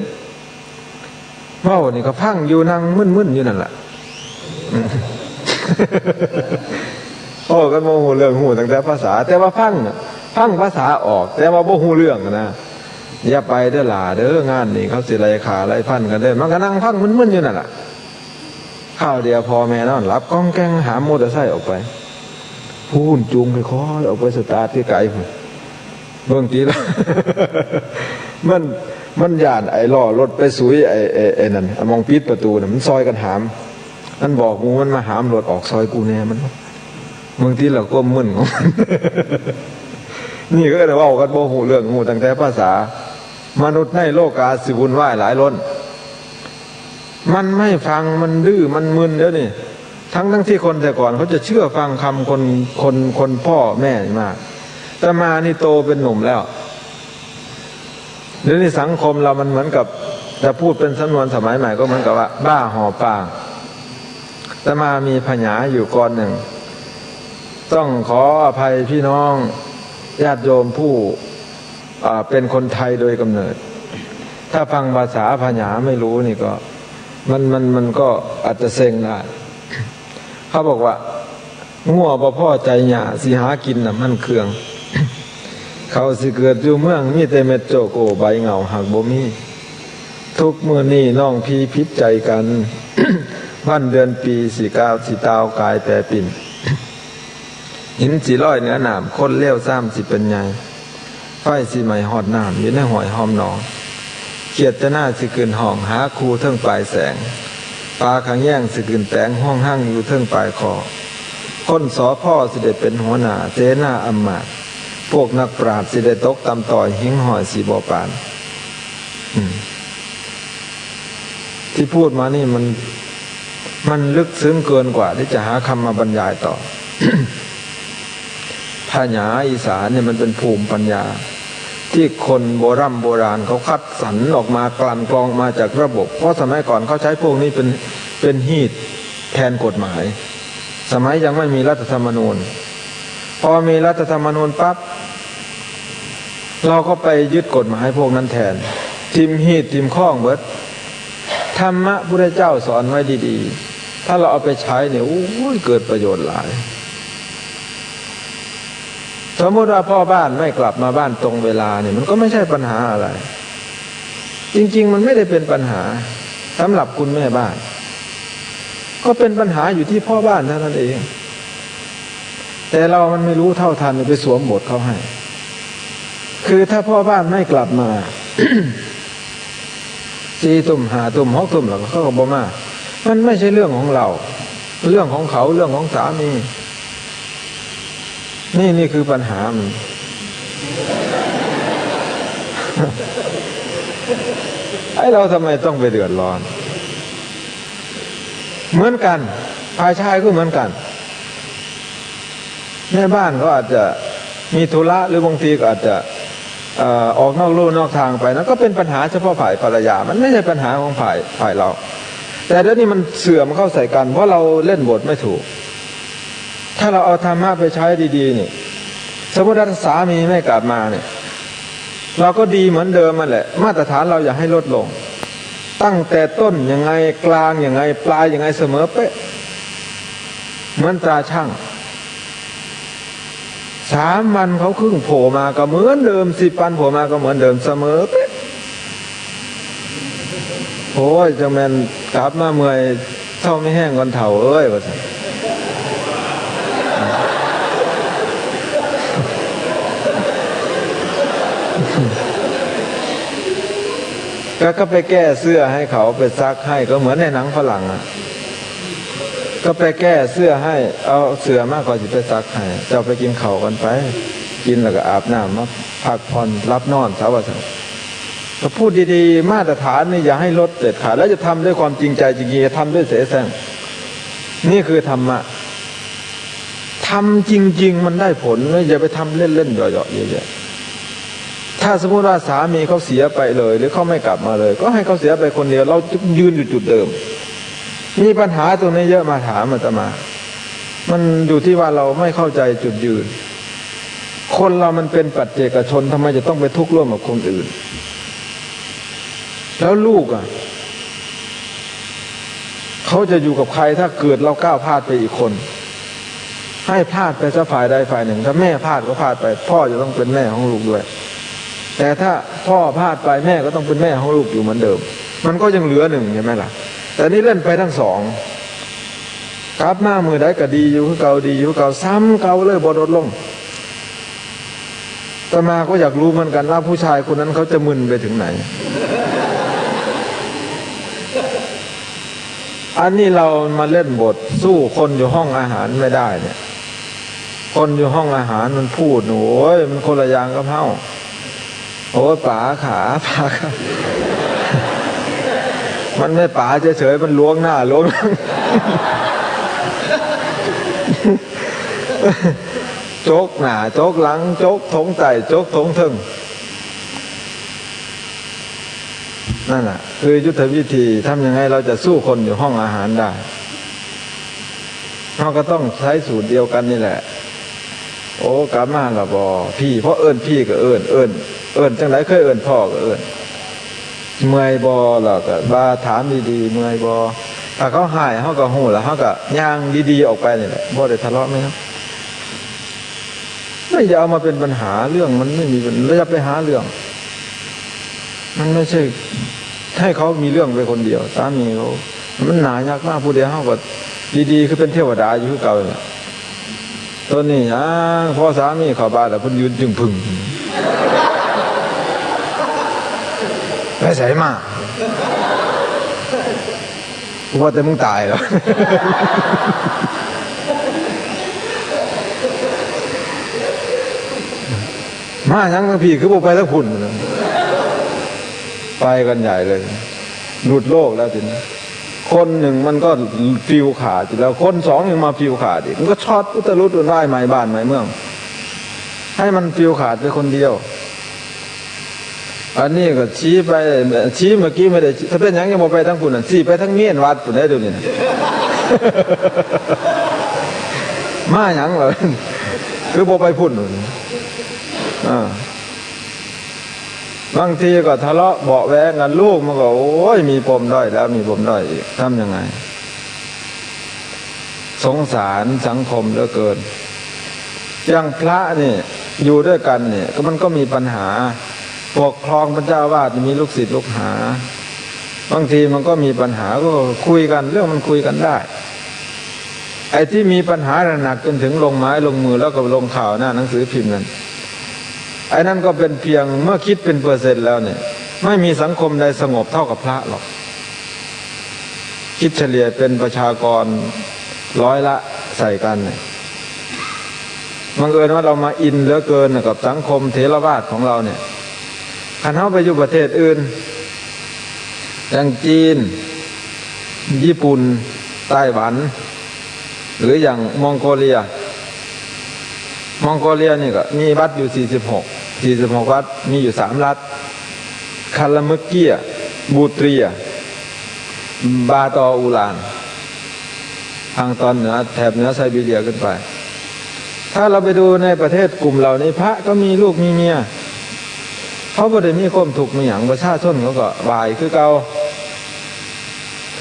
เว้านี่ก็ฟังอยู่ นั่งมึนๆ อยู่นั่นล่ะ เว้ากั๋นบ่ฮู้เรื่อง ฮู้ตั้งแต่ภาษา แต่ว่าฟังน่ะ ฟังภาษาออก แต่ว่าบ่ฮู้เรื่องนะ อย่าไปเด้อหล่าเด้อ งานนี่เขาสิไล่ฆ่าไล่ฟันกั๋นเด้อ มันก็นั่งฟังมึนๆ อยู่นั่นล่ะ คราวเดียวพ่อแม่นอนหลับก้องแก้ง หามมอเตอร์ไซค์ออกไป พู้นจูงค่อยๆ ออกไปสตาร์ทไกลๆ พู้น เบิ่งติละ มัน มันย้านไอ้ล้อรถไปสุยไอ้ ไอ้ ไอ้นั่น หม่องปิดประตู๋น่ะ มันซอยกั๋นหาม มันบอกหมู่มันมาหามรถออกซอยกูแน่ มัน บางทีเราก็มึนของมัน นี่ก็เลยเว้ากั๋นบ่ฮู้เรื่อง ฮู้ตั้งแต่ภาษา มนุษย์ในโลกาสิวุ่นวายหลายล้น มันไม่ฟัง มันดื้อ มันมึนเดี๋ยวนี้ ทั้งๆ ตี้คนแต่ก่อนเขาจะเจื้อฟังกำคน คน คนพ่อแม่นี่มาก อาตมานี่โตเป๋นหนุ่มแล้ว เดี๋ยวนี้สังคมเรามันเหมือนกับ จะพูดเป๋นสำนวนสมัยใหม่ก็เหมือนกับว่าบ้าห่อปาง อาตมามีผญาอยู่กรอนนึ่ง ต้องขออภัยพี่น้องญาติโยมผู้ อ่า เป๋นคนไทยโดยกำเนิด ถ้าฟังภาษาผญาไม่รู้นี่ก็ มัน มัน มันก็อาจจะเซ็งได้ เขาบอกว่า งัวบ่พ้อใจ๋หญ้า สิหากิ๋นน้ำมันเครื่อง เขาสิเกิดอยู่เมือง มีแต่เม็ดโจโก้ใบเหง้าหากบ่มี ทุกมื้อนี้น้องพี่ผิดใจ๋กั๋น วันเดือนปี๋สิกาวสิตาวก๋ายแปรปิ้น หินสิลอยเหนือน้ำ คนเลวซ้ำสิเป๋นใหญ่ ไฟสิไหม้ฮอดน้ำ อยู่ในห้วยหอมหนอง เขียดจะหน้าสิขึ้นฮ้อง หาคู่เทิงปลายแสง ปลาขะแยงสิขึ้นแตง ฮ้องฮังอยู่เทิงปลายคอ คนสอพอสิได้เป๋นหัวหน้า เสนาอำมาตย์ พวกนักปราชญ์สิได้ตกต่ำต้อย หิ่งห้อยสิบ่ปาน อืม ที่พูดมานี่มัน มันลึกซึ้งเกินกว่าที่จะหาคำมาบรรยายต่อ ผญาอีสานเนี่ยมันเป๋นภูมิปัญญา ที่คนโบร่ำโบราณเขาคัดสรรออกมากลั่นกรองมาจากระบบ เพราะสมัยก่อนเขาใจ๊พวกนี้เป๋น เป๋นฮีตแทนกฎหมาย สมัยยังไม่มีรัฐธรรมนูญ พอมีรัฐธรรมนูญปั๊บ เราก็ไปยึดกฎหมายพวกนั้นแทน ถิ่มฮีตถิ่มข้องเบิด ธรรมะพุทธเจ้าสอนไว้ดีๆ ถ้าเราเอาไปใช้เนี่ย โอ้ย เกิดประโยชน์หลาย สมมุติว่าพ่อบ้านไม่กลับมาบ้านตรงเวลาเนี่ย มันก็ไม่ใช่ปัญหาอะไร จริงๆ มันไม่ได้เป็นปัญหาสำหรับคุณแม่บ้าน ก็เป็นปัญหาอยู่ที่พ่อบ้านเท่านั้นเอง แต่เรามันไม่รู้เท่าทัน ไปสวมบทเขาให้ คือถ้าพ่อบ้านไม่กลับมา สี่ทุ่ม ห้าทุ่ม หกทุ่ม แล้วก็เขาก็บ่มา มันไม่ใช่เรื่องของเรา เรื่องของเขา เรื่องของสามี นี่ นี่คือปัญหามัน ไอ้เราทำไมต้องไปเดือดร้อน เหมือนกั๋น ฝ่ายชายก็เหมือนกั๋น แม่บ้านเขาอาจจะมีธุระ หรือบางทีก็อาจจะ เอ่อ ออกนอกลู่นอกทางไป นั่นก็เป็นปัญหาเฉพาะฝ่ายภรรยา มันไม่ใช่ปัญหาของฝ่าย ฝ่ายเรา แต่เดี๋ยวนี้มันเสื่อมเข้าใส่กัน เพราะเราเล่นบทไม่ถูก ถ้าเราเอาธรรมะไปใช้ดีๆ นี่ สมมุติว่าถ้าสามีไม่กลับมาเนี่ย เราก็ดีเหมือนเดิมนั่นแหละ มาตรฐานเราอย่าให้ลดลง ตั้งแต่ต้นยังไง กลางยังไง ปลายยังไง เสมอเป๊ะ เหมือนตราชั่ง สามวันเขาครึ่งโผล่มาก็เหมือนเดิม สิบวันโผล่มาก็เหมือนเดิม เสมอเป๊ะ โอ้ย จังแม่นกลับมาเมื่อย เซามีแฮงก่อนเฒ่าเอ้ย ว่าซั่น ก็ ก็ไปแก้เสื้อให้เขา ไปซักให้ ก็เหมือนในหนังฝรั่งอะ ก็ไปแก้เสื้อให้ เอาเสื้อมา ข้อยสิไปซักให้ เจ้าไปกิ๋นข้าวก่อนไป กิ๋นแล้วก็อาบน้ำมาพักผ่อน หลับนอนซะ ว่าซั่น ก็พูดดีๆ มาตรฐานนี่อย่าให้ลดเด็ดขาด แล้วจะทำด้วยความจริงใจจริงๆ อย่าทำด้วยเสแสร้ง นี่คือธรรมะ ทำจริงๆ มันได้ผลนะ อย่าไปทำเล่นๆ เหยาะๆ เยอะแยะ ถ้าสมมุติว่าสามีเขาเสียไปเลย หรือเขาไม่กลับมาเลย ก็ให้เขาเสียไปคนเดียว เรายืนอยู่จุดเดิม มีปัญหาตรงนี้เยอะ มาถามอาตมา มันอยู่ที่ว่าเราไม่เข้าใจจุดยืน คนเรามันเป็นปัจเจกชน ทำไมจะต้องไปทุกข์ร่วมกับคนอื่น แล้วลูกอะ เขาจะอยู่กับใคร ถ้าเกิดเราก้าวพลาดไปอีกคน ให้พลาดไปซะฝ่ายใดฝ่ายหนึ่ง ถ้าแม่พลาดก็พลาดไป พ่อจะต้องเป็นแม่ของลูกด้วย แต่ถ้าพ่อพลาดไป แม่ก็ต้องเป็นแม่ของลูกอยู่เหมือนเดิม มันก็ยังเหลือหนึ่ง ใช่ไหมล่ะ แต่นี่เล่นไปทั้งสอง กลับมามื้อใดก็ดีอยู่คือเก่า ดีอยู่คือเก่า ซ้ำเก่าเลย บ่ลดลง อาตมาก็อยากรู้เหมือนกันว่าผู้ชายคนนั้นเขาจะมึนไปถึงไหน เอ อันนี้เฮามาเล่นบทสู้คนอยู่ห้องอาหารไม่ได้เนี่ย คนอยู่ห้องอาหารมันพูด โอ้ย มันคนละอย่างกับเฮา โอ้ย ป๋าขา ป๋าขา มันไม่ป๋าเฉยๆ มันหลวงหน้าหลวงหลัง จกหน้า จกหลัง จกถงใต้ จกถงเทิง นั่นน่ะ คือยุทธวิธี ทำยังไงเราจะสู้คนอยู่ห้องอาหารได้ เราก็ต้องใช้สูตรเดียวกันนี่แหละ โอ้ กลับมาละบ่ พี่ เพราะเอิ้นพี่ก็เอิ้น เอิ้น เอิ้นจังใด เคยเอิ้นพ่อก็เอิ้น เมื่อยบ่ เราก็ว่าถามดีๆ เมื่อยบ่ ถ้าเขาฮ้าย เราก็ฮู้แล้ว เราก็ย่างดีๆ ออกไปนี่แหละ บ่ได้ทะเลาะแม่น ไม่อย่าเอามาเป็นปัญหา เรื่องมันไม่มีปัญ- เราอย่าไปหาเรื่อง มันไม่ใช่ให้เขามีเรื่องไปคนเดียว สามีเขา มันหน้ายากมาก ผู้เดียวเขาก็ดีๆ คือเป็นเทวดาอยู่คือเก่าเนี่ย ตอนนี้ยัง พอสามีเข้าบ้านแล้ว เพิ่นยืนจึงผึ่ง ไปไสมา กูว่าแต่มึงต๋ายแล้ว มาหยังทางพี้ คือบ่ไปทางพุ้น ไปกันใหญ่เลย หลุดโลกแล้วทีนี้ คนหนึ่งมันก็ฟิวขาดอยู่แล้ว คนสองยังมาฟิวขาดอีก มันก็ช็อตอุตรุดวุ่นวาย ไหม้บ้านไหม้เมือง ให้มันฟิวขาดไปคนเดียว อันนี้ก็ชี้ไป ชี้เมื่อกี้ไม่ได้ ถ้าเป็นหยังยังบ่ไปทางพุ้นน่ะ ชี้ไปทางเมรุวัดพุ้นได้ เดี๋ยวนี้น่ะ มาหยังเหรอ คือบ่ไปพุ้น อ่า บางทีก็ทะเลาะเบาะแว้งกัน ลูกมันก็ โอ้ย มีปมด้อยแล้ว มีปมด้อยอีก ทำยังไง สงสารสังคมเหลือเกิน อย่างพระนี่ อยู่ด้วยกันเนี่ย ก็มันก็มีปัญหา ปกครองเป็นเจ้าอาวาส มีลูกศิษย์ลูกหา บางทีมันก็มีปัญหา ก็คุยกัน เรื่องมันคุยกันได้ ไอ้ที่มีปัญหาหนักๆ จนถึงลงไม้ลงมือ แล้วก็ลงข่าวหน้าหนังสือพิมพ์นั่น ไอ้นั่นก็เป็นเพียง เมื่อคิดเป็นเปอร์เซ็นต์แล้วเนี่ย ไม่มีสังคมใดสงบเท่ากับพระหรอก คิดเฉลี่ยเป็นประชากรร้อยละใส่กันเนี่ย บังเอิญว่าเรามาอินเหลือเกินกับสังคมเถรวาทของเราเนี่ย คันเฮาไปอยู่ประเทศอื่น อย่างจีน ญี่ปุ่น ไต้หวัน หรืออย่างมองโกเลีย มองโกเลียนี่ก็มีวัดอยู่สี่สิบหก สี่สิบหกวัด มีอยู่สามรัฐ คาลามึกเกีย บูเตีย บาตออูหลาน ทางตอนเหนือ แถบเหนือไซบีเรียขึ้นไป ถ้าเราไปดูในประเทศกลุ่มเหล่านี้ พระก็มีลูกมีเมีย เขาบ่ได้มีความทุกข์มีหยัง ประชาชนเขาก็ไหว้คือเก่า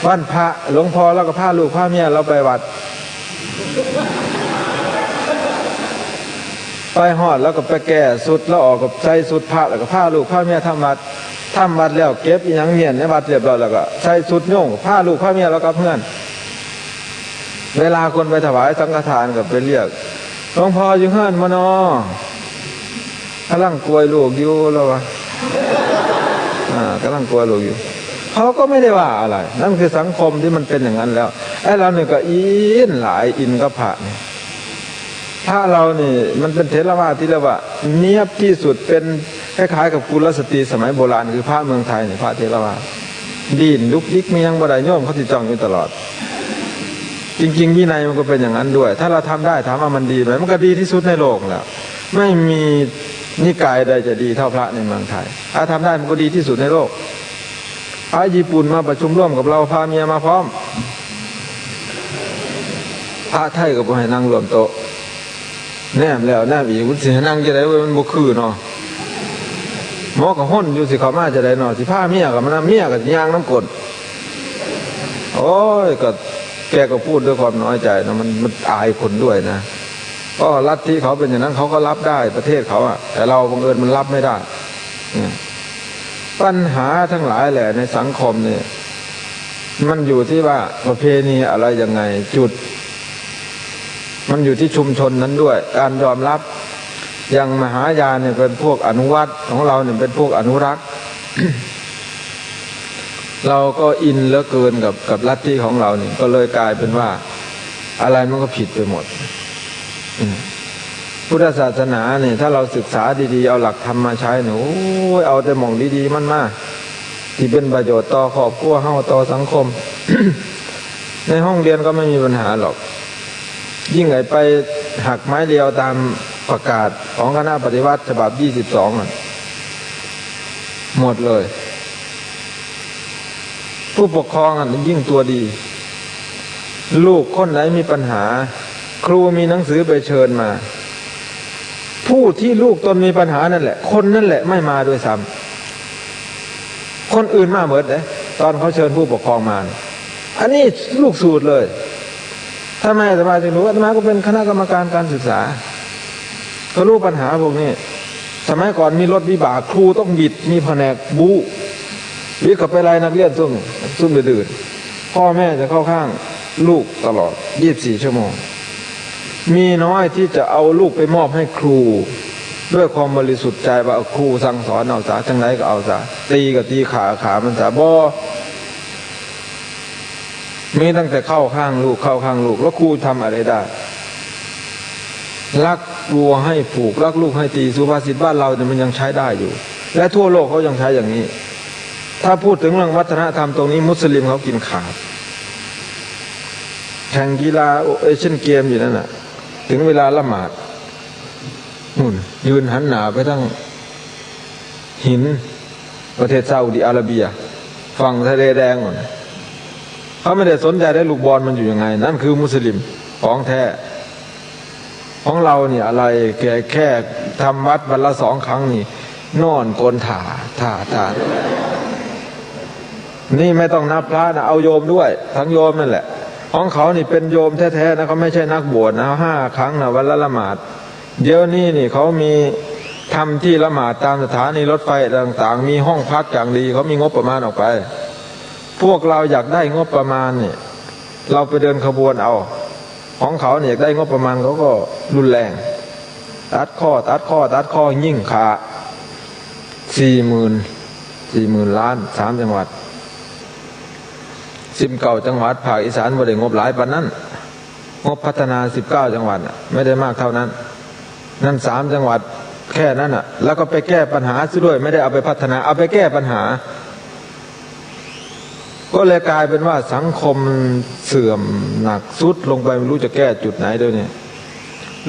วันพระหลวงพ่อลาวก็พาลูกพาเมียลาวไปวัด ไปฮอดลาวก็ไปแก้ชุด ลาวออกก็ใส่ชุดพระ แล้วก็พาลูกพาเมียทำวัด ทำวัดแล้วเก็บอิหยังเมี้ยนในวัดเรียบร้อย แล้วก็ใส่ชุดโยม พาลูกพาเมียลาวกลับเฮือน เวลาคนไปถวายสังฆทานก็ไปเรียก หลวงพ่ออยู่เฮือนบ่น้อ กำลังกวยลูกอยู่ ลาวว่า อ่า กำลังกวยลูกอยู่ เขาก็ไม่ได้ว่าอะไร นั่นคือสังคมที่มันเป็นอย่างนั้นแล้ว ไอ้เรานี่ก็อินหลาย อินกับพระนี่ พระเรานี่มันเป็นเถรวาทที่เรียกว่าเนียบที่สุด เป็นคล้ายๆ กับกุลสตรีสมัยโบราณ คือพระเมืองไทยนี่ พระเถรวาท ดิ้นดุกดิก มีหยังบ่ได้ โยมเขาสิจ้องอยู่ตลอด จริงๆ วินัยมันก็เป็นอย่างนั้นด้วย ถ้าเราทำได้ ถามว่ามันดีไหม มันก็ดีที่สุดในโลกแล้ว ไม่มีนิกายใดจะดีเท่าพระในเมืองไทย ถ้าทำได้มันก็ดีที่สุดในโลก พระญี่ปุ่นมาประชุมร่วมกับลาว พาเมียมาพร้อม พระไทยก็บ่ให้นั่งร่วมโต๊ะ แนมแล้วแนมอีก มันสิให้นั่งจั่งใดเว้ย มันบ่คือเนาะ หมอก็ฮ้นอยู่ สิเข้ามาจั่งใดเนาะ สิพาเมียก็มา เมียก็สิย่างนำก้น โอ้ย ก็แกก็พูดด้วยความน้อยใจนะ มัน มันอายคนด้วยนะ ก็ลัทธิเขาเป็นอย่างนั้น เขาก็รับได้ ประเทศเขาอะ แต่เราบังเอิญมันรับไม่ได้ เนี่ย ปัญหาทั้งหลายแหละในสังคมเนี่ย มันอยู่ที่ว่าประเพณีอะไรยังไง จุด มันอยู่ที่ชุมชนนั้นด้วย การยอมรับ อย่างมหายานเนี่ยเป็นพวกอนุวัต ของเราเนี่ยเป็นพวกอนุรักษ์ เราก็อินเหลือเกินกับ กับลัทธิของเรานี่ ก็เลยกลายเป็นว่าอะไรมันก็ผิดไปหมด อืม พุทธศาสนาเนี่ย ถ้าเราศึกษาดีๆ เอาหลักธรรมมาใช้เนี่ย โอ้ย เอาแต่หม่องดีๆ มันมา ที่เป็นประโยชน์ต่อครอบครัวเฮา ต่อสังคม ในห้องเรียนก็ไม่มีปัญหาหรอก ยิ่งไอ้ไปหักไม้เรียวตามประกาศของคณะปฏิวัติฉบับยี่สิบสองอะ หมดเลย ผู้ปกครองอะยิ่งตัวดี ลูกคนไหนมีปัญหา ครูมีหนังสือไปเชิญมา ผู้ที่ลูกตนมีปัญหานั่นแหละ คนนั่นแหละไม่มาด้วยซ้ำ คนอื่นมาหมดเลย ตอนเขาเชิญผู้ปกครองมาเนี่ย อันนี้ลูกสูตรเลย ทำไมอาตมาจึงรู้ อาตมาก็เป็นคณะกรรมการการศึกษา ก็รู้ปัญหาพวกนี้ สมัยก่อนมีรถวิบาก ครูต้องบิด มีแผนกบู๊ บิดเข้าไปไล่นักเรียนซุ่ม ซุ่มดื้อๆ พ่อแม่จะเข้าข้างลูกตลอด ยี่สิบสี่ ชั่วโมง มีน้อยที่จะเอาลูกไปมอบให้ครู ด้วยความบริสุทธิ์ใจว่า เออ ครูสั่งสอนเอาซะ จั่งใดก็เอาซะ ตีก็ตี ฆ่า ฆ่ามันซะ บ่ มีตั้งแต่เข้าข้างลูก เข้าข้างลูก แล้วครูทำอะไรได้ รักวัวให้ผูก รักลูกให้ตี สุภาษิตบ้านเราเนี่ยมันยังใช้ได้อยู่ และทั่วโลกเขายังใช้อย่างนี้ ถ้าพูดถึงเรื่องวัฒนธรรมตรงนี้ มุสลิมเขากินขาด แข่งกีฬาเอเชียนเกมอยู่นั่นน่ะ ถึงเวลาละหมาด นู่น ยืนหันหน้าไปทางหิน ประเทศซาอุดิอาระเบีย ฝั่งทะเลแดงนู่น เขาไม่ได้สนใจได้ลูกบอลมันอยู่ยังไง นั่นคือมุสลิมของแท้ ของเราเนี่ยอะไร แค่ แค่ทำวัดวันละสองครั้งนี่ นอนกรนถ่า ถ่า ถ่า นี่ไม่ต้องนับพระนะ เอาโยมด้วย ทั้งโยมนั่นแหละ ของเขานี่เป็นโยมแท้ๆ นะ เขาไม่ใช่นักบวชนะ ห้าครั้งนะ วันละละหมาด เดี๋ยวนี้นี่เขามีทำที่ละหมาดตามสถานีรถไฟต่างๆ มีห้องพักอย่างดี เขามีงบประมาณออกไป พวกเราอยากได้งบประมาณนี่ เราไปเดินขบวนเอา ของเขาเนี่ยอยากได้งบประมาณเขาก็รุนแรง ตัดข้อ ตัดข้อ ตัดข้อ ยิ่งฆ่า สี่หมื่น สี่หมื่นล้าน สามจังหวัด สิบเก้าจังหวัดภาคอีสานบ่ได้งบหลายปานนั้น งบพัฒนาสิบเก้าจังหวัดน่ะ ไม่ได้มากเท่านั้น นั่นสามจังหวัดแค่นั้นน่ะ แล้วก็ไปแก้ปัญหาซะด้วย ไม่ได้เอาไปพัฒนา เอาไปแก้ปัญหา ก็เลยกลายเป็นว่าสังคมเสื่อมหนักทรุดลงไป ไม่รู้จะแก้จุดไหนเดี๋ยวนี้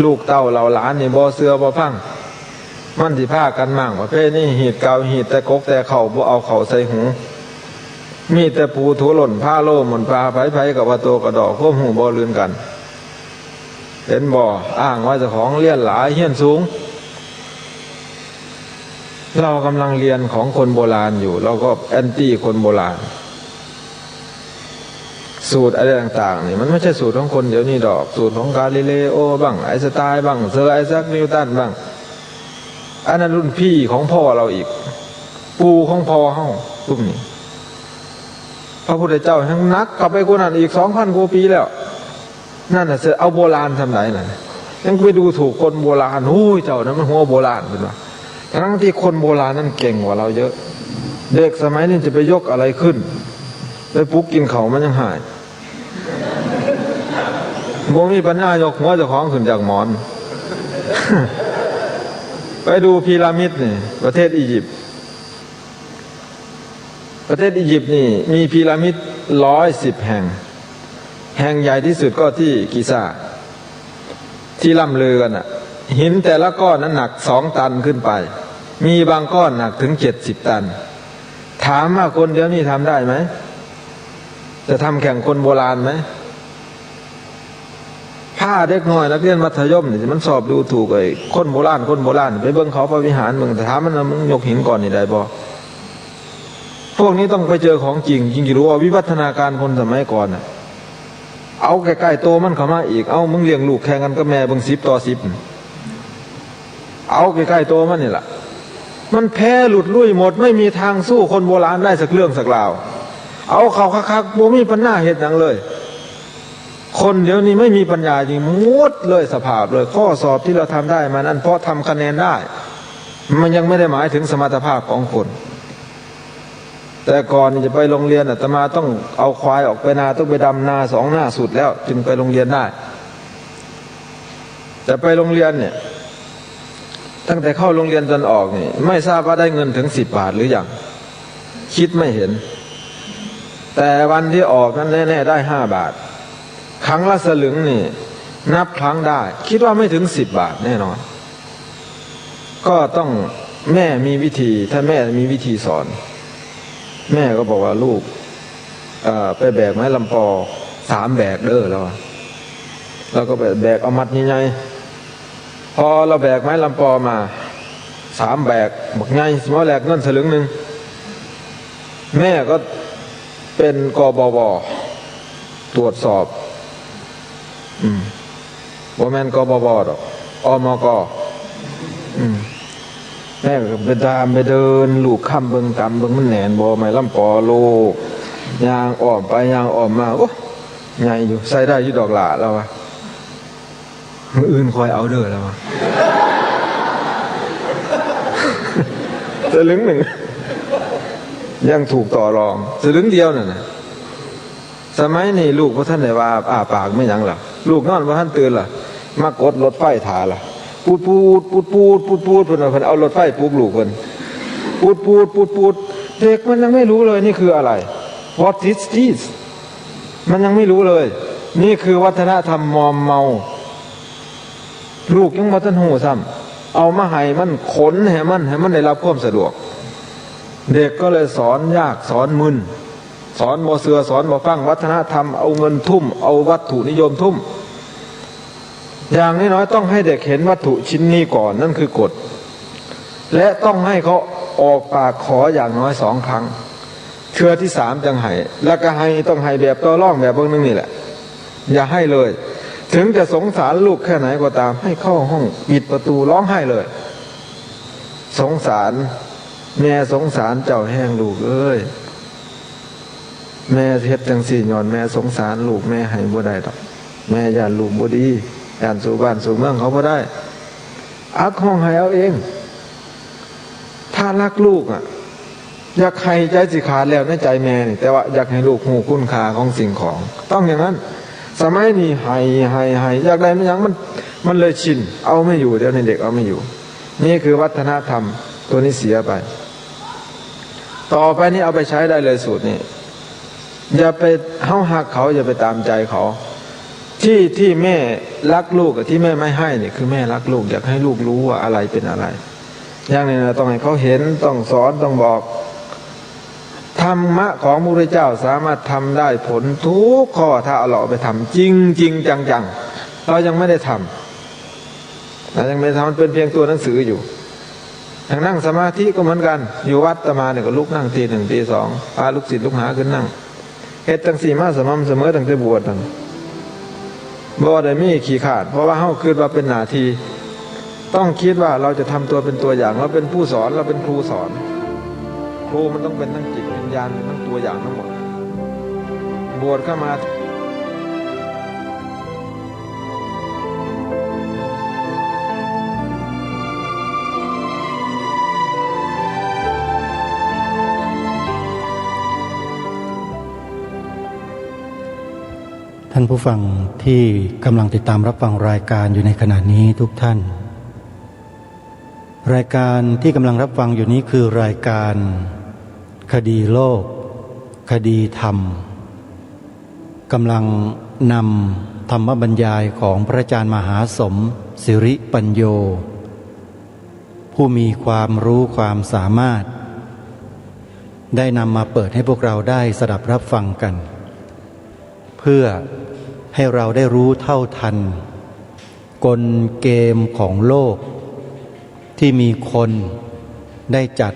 ลูกเต้าเหล่าหลานนี่บ่เชื่อบ่ฟัง มันสิพากันมั่งประเพณีฮีดเก่า ฮีดแต่กกแต่เค้า บ่เอาเข้าใส่หู มีแต่ปู่ถูล่นพาโลหม่นปา ไผๆ ก็ว่าโตกระด้อ ความฮู้บ่ลื่นกั๋น เห็นบ่ อ้างว่าเจ้าของเรียนหลาย เฮียนสูง เรากำลังเรียนของคนโบราณอยู่ เราก็แอนตี้คนโบราณ สูตรอะไรต่างๆ นี่ มันไม่ใช่สูตรของคนเดี๋ยวนี้ดอก สูตรของกาลิเลโอบ้าง ไอน์สไตน์บ้าง เซอร์ไอแซ็คนิวตันบ้าง อันนั้นรุ่นพี่ของพ่อเราอีก ปู่ของพ่อเฮา กลุ่มนี้ พระพุทธเจ้ายังหนักเข้าไปกว่านั้นอีก สองพันกว่าปีแล้ว นั่นน่ะ สิเอาโบราณส่ำใดน่ะ ยังไปดูถูกคนโบราณ โอ้ย เจ้านั้นมันหัวโบราณ เพิ่นว่า ทั้งที่คนโบราณนั้นเก่งกว่าเราเยอะ เด็กสมัยนี้จะไปยกอะไรขึ้น ไปปลุกกินข้าวมันยังฮ้าย บ่มีปัญญายกหัวเจ้าของขึ้นจากหมอน ไปดูพีระมิดนี่ ประเทศอียิปต์ ประเทศอียิปต์นี่มีพีระมิดร้อยสิบแห่ง แห่งใหญ่ที่สุดก็ที่กิซา ที่ร่ำลือกั๋นน่ะ หินแต่ละก้อนนั้นหนักสองตันขึ้นไป มีบางก้อนหนักถึงเจ็ดสิบตัน ถามว่าคนเดี๋ยวนี้ทำได้ไหม จะทำแข่งคนโบราณไหม พาเด็กน้อยนักเรียนมัธยมนี่ มันสอบดูถูกไอ้คนโบราณ คนโบราณ ไปเบิ่งเขาพระวิหาร เบิ่ง ถามมันว่า มึงยกหินก้อนนี้ได้บ่ พวกนี้ต้องไปเจอของจริง จึงจะรู้ว่าวิวัฒนาการคนสมัยก่อนน่ะ เอาใกล้ๆ โตมันเข้ามาอีก เอา มึงเลี้ยงลูกแข่งกั๋นกับแม่เบิ่ง สิบต่อสิบ เอาใกล้ๆ โตมันนี่ล่ะ มันแพ้หลุดลุ่ยหมด ไม่มีทางสู้คนโบราณได้สักเรื่องสักราว เอาเข้าคักๆ บ่มีปัญญาเฮ็ดหยังเลย คนเดี๋ยวนี้ไม่มีปัญญาจริง หมดเลยสภาพเลย ข้อสอบที่เราทำได้มานั้น เพราะทำคะแนนได้ มันยังไม่ได้หมายถึงสมรรถภาพของคน แต่ก่อนนี่จะไปโรงเรียน อาตมาต้องเอาควายออกไปนา ต้องไปดำนาสองหน้าสุดแล้ว จึงไปโรงเรียนได้ แต่ไปโรงเรียนเนี่ย ตั้งแต่เข้าโรงเรียนจนออกนี่ ไม่ทราบว่าได้เงินถึงสิบบาทหรือยัง คิดไม่เห็น แต่วันที่ออกนั้นแน่ๆ ได้ห้าบาท ครั้งละสลึงนี่ นับครั้งได้ คิดว่าไม่ถึงสิบบาทแน่นอน ก็ต้อง แม่มีวิธี ถ้าแม่มีวิธีสอน แม่ก็บอกว่า "ลูก เอ่อ ไปแบกไม้ลำปอสามแบกเด้อ" แล้วว่า เราก็ไปแบกเอามัดใหญ่ๆ พอเราแบกไม้ลำปอมาสามแบก บักใหญ่ สิมาแลกเงินสลึงหนึ่ง แม่ก็เป็น กบว ตรวจสอบ อืม บ่แม่น กบว ดอก อมก อืม แม่ก็ไปตามไปเดินลูบค่ำเบิ่งกำเบิ่งมันแน่นบ่ ไม้ลำปอลูก ย่างอ้อมไปย่างอ้อมมา โอ้ ใหญ่อยู่ ใส่ได้อยู่ดอกหล่า แล้วว่า "มื้ออื่นค่อยเอาเด้อ" แล้วว่า สลึงหนึ่ง ยังถูกต่อรอง สลึงเดียวนั่นน่ะ สมัยนี้ลูกบ่ทันได้ว่าอ้าปากแม่นหยังล่ะ ลูกนอนบ่ทันตื่นล่ะ มากดรถไฟถ่าล่ะ ปูดปูด ปูดปูด ปูดปูด เพิ่นว่าเพิ่นเอารถไฟปลุกลูกเพิ่น ปูดปูด ปูดปูด เด็กมันยังไม่รู้เลย นี่คืออะไร What is this มันยังไม่รู้เลย นี่คือวัฒนธรรมมอมเมา ลูกยังบ่ทันฮู้ซ้ำ เอามาให้มันขนให้มัน ให้มันได้รับความสะดวก เด็กก็เลยสอนยากสอนมึน สอนบ่เชื่อ สอนบ่ฟัง วัฒนธรรมเอาเงินทุ่ม เอาวัตถุนิยมทุ่ม อย่างน้อยๆ ต้องให้เด็กเห็นวัตถุชิ้นนี้ก่อน นั่นคือกฎ และต้องให้เขาออกปากขออย่างน้อยสองครั้ง เทื่อที่สามจั่งให้ แล้วก็ให้ ต้องให้แบบต่อรองแบบเบิ่งหนึ่งนี่แหละ อย่าให้เลย ถึงจะสงสารลูกแค่ไหนก็ตาม ให้เข้าห้องปิดประตูร้องไห้เลย สงสาร แม่สงสารเจ้าแฮงลูกเอ้ย แม่เฮ็ดจั่งซี้ย้อนแม่สงสารลูก แม่ให้บ่ได้ดอก แม่ย้านลูกบ่ดี ย้านสู้บ้านสู้เมืองเขาบ่ได้ อักห้องไห้เอาเอง ถ้ารักลูกอะ อยากไห้ใจสิขาดแล้วในใจแม่นี่ แต่ว่าอยากให้ลูกฮู้คุณค่าของสิ่งของ ต้องอย่างนั้น สมัยนี้ไห้ ไห้ ไห้ อยากได้มันหยัง มัน มันเลยชิน เอาไม่อยู่ เดี๋ยวนี้เด็กเอาไม่อยู่ นี่คือวัฒนธรรมตัวนี้เสียไป ต่อไปนี้เอาไปใช้ได้เลยสูตรนี้ อย่าไป เฮาฮักเขา อย่าไปตามใจเขา ที่ ที่แม่รักลูกกับที่แม่ไม่ให้นี่ คือแม่รักลูก อยากให้ลูกรู้ว่าอะไรเป็นอะไร อย่างนี้นะ ต้องให้เขาเห็น ต้องสอน ต้องบอก ธรรมะของพระพุทธเจ้าสามารถทำได้ผลทุกข้อ ถ้าเราเอาไปทำจริงๆ จังๆ เรายังไม่ได้ทำ เรายังไม่ได้ทำ มันเป็นเพียงตัวหนังสืออยู่ อย่างนั่งสมาธิก็เหมือนกัน อยู่วัดอาตมาเนี่ยก็ลุกนั่งตีหนึ่งตีสอง พาลูกศิษย์ลูกหาขึ้นนั่ง เฮ็ดจั่งซี้มาสม่ำเสมอตั้งแต่บวชนั่น บ่ได้มีขี้คร้าน เพราะว่าเฮาคิดว่าเป็นหน้าที่ ต้องคิดว่าเราจะทำตัวเป็นตัวอย่าง เราเป็นผู้สอน เราเป็นครูสอน ครูมันต้องเป็นทั้งจิตวิญญาณ เป็นทั้งตัวอย่างทั้งหมด บวชเข้ามา ท่านผู้ฟังที่กำลังติดตามรับฟังรายการอยู่ในขณะนี้ทุกท่าน รายการที่กำลังรับฟังอยู่นี้คือรายการคดีโลก คดีธรรม กำลังนำธรรมบรรยายของพระอาจารย์มหาสม สิริปัญโญ ผู้มีความรู้ความสามารถ ได้นำมาเปิดให้พวกเราได้สดับรับฟังกัน เพื่อให้เราได้รู้เท่าทันกลเกมของโลก ที่มีคนได้จัด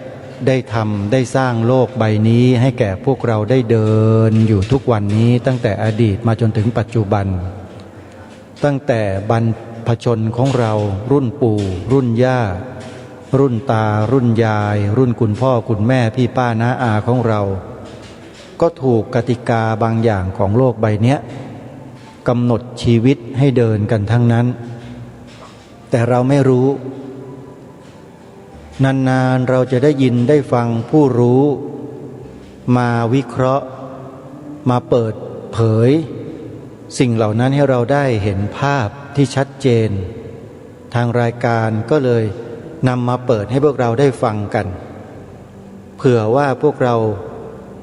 ได้ทำ ได้สร้างโลกใบนี้ให้แก่พวกเราได้เดินอยู่ทุกวันนี้ ตั้งแต่อดีตมาจนถึงปัจจุบัน ตั้งแต่บรรพชนของเรา รุ่นปู่ รุ่นย่า รุ่นตา รุ่นยาย รุ่นคุณพ่อ คุณแม่ พี่ป้า น้าอาของเรา ก็ถูกกติกาบางอย่างของโลกใบเนี้ยกำหนดชีวิตให้เดินกันทั้งนั้น แต่เราไม่รู้ นานๆ เราจะได้ยินได้ฟังผู้รู้ มาวิเคราะห์ มาเปิดเผย สิ่งเหล่านั้นให้เราได้เห็นภาพที่ชัดเจน ทางรายการก็เลยนำมาเปิดให้พวกเราได้ฟังกัน เผื่อว่าพวกเรา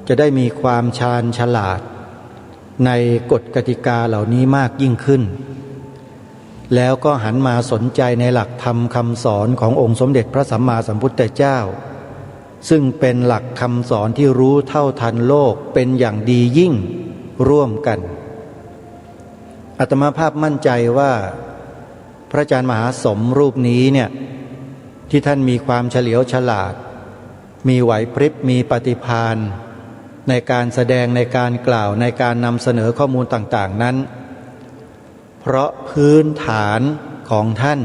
จะได้มีความชาญฉลาดในกฎกติกาเหล่านี้มากยิ่งขึ้น แล้วก็หันมาสนใจในหลักธรรมคำสอนขององค์สมเด็จพระสัมมาสัมพุทธเจ้า ซึ่งเป็นหลักคำสอนที่รู้เท่าทันโลกเป็นอย่างดียิ่งร่วมกัน อาตมาภาพมั่นใจว่า พระอาจารย์มหาสมรูปนี้เนี่ย ที่ท่านมีความเฉลียวฉลาด มีไหวพริบ มีปฏิภาณ ในการแสดง ในการกล่าว ในการนำเสนอข้อมูลต่างๆ นั้น เพราะพื้นฐานของท่าน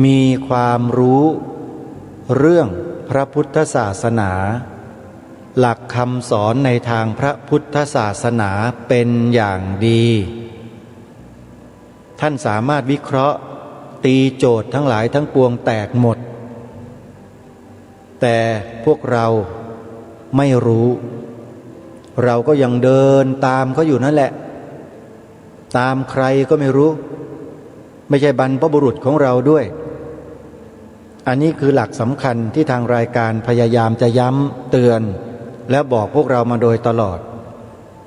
มีความรู้เรื่องพระพุทธศาสนา หลักคำสอนในทางพระพุทธศาสนาเป็นอย่างดี ท่านสามารถวิเคราะห์ตีโจทย์ทั้งหลายทั้งปวงแตกหมด แต่พวกเราไม่รู้ เราก็ยังเดินตามเขาอยู่นั่นแหละ ตามใครก็ไม่รู้ ไม่ใช่บรรพบุรุษของเราด้วย อันนี้คือหลักสำคัญที่ทางรายการพยายามจะย้ำเตือน และบอกพวกเรามาโดยตลอด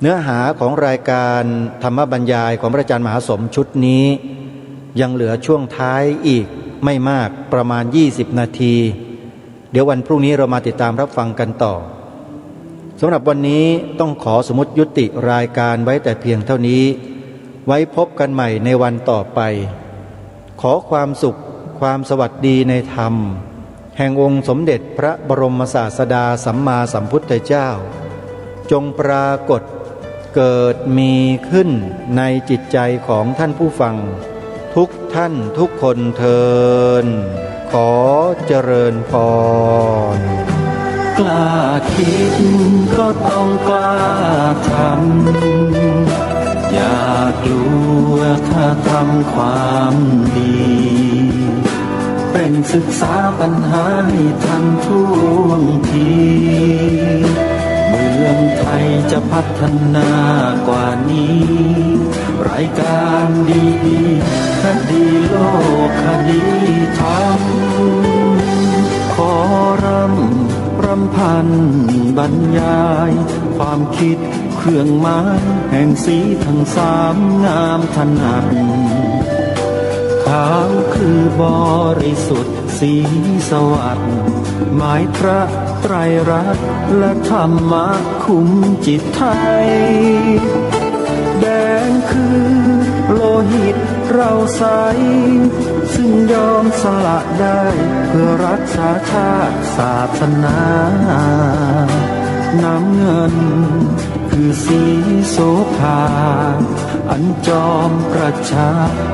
เนื้อหาของรายการธรรมบรรยายของพระอาจารย์มหาสมชุดนี้ ยังเหลือช่วงท้ายอีกไม่มาก ประมาณยี่สิบนาที เดี๋ยววันพรุ่งนี้เรามาติดตามรับฟังกันต่อ สำหรับวันนี้ต้องขอสมมุติยุติรายการไว้แต่เพียงเท่านี้ ไว้พบกันใหม่ในวันต่อไป ขอความสุข ความสวัสดีในธรรม แห่งองค์สมเด็จพระบรมศาสดาสัมมาสัมพุทธเจ้า จงปรากฏเกิดมีขึ้นในจิตใจของท่านผู้ฟังทุกท่านทุกคนเทอญ ขอเจริญพร กล้าคิดก็ต้องกล้าทำ อย่ากลัวถ้าทำความดี เร่งศึกษาปัญหาให้ทันท่วงที เมืองไทยจะพัฒนากว่านี้ รายการดีๆ คดีโลก คดีธรรม ขอรำ รำพันบรรยาย ความคิดเครื่องหมายแห่งสีทั้งสามงามถนัด ขาวคือบริสุทธิ์สีสวัสดิ์ หมายพระไตรรัตน์และธรรมะคุ้มจิตไทย แดงคือโลหิตเราใส ซึ่งยอมสละได้เพื่อรักษาชาติศาสนา น้ำเงินคือสีโสภา อันจอมประชา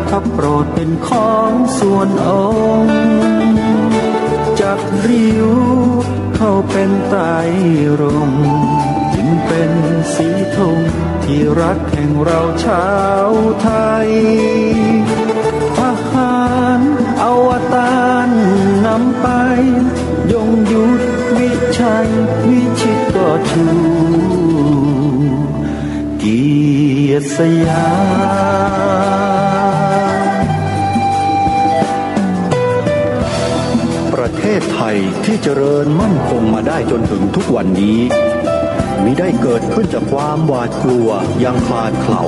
พระโปรดเป็นของส่วนองค์ จักริ้วเข้าเป็นไตรรงค์ จึงเป็นสีธงที่รักแห่งเราชาวไทย ทหารอวตารนำไป ยงยุทธวิชัยวิชิตก็ชู เกียรติสยาม ประเทศไทยที่เจริญมั่นคงมาได้จนถึงทุกวันนี้ มิได้เกิดขึ้นจากความหวาดกลัวอย่างขลาดเขลา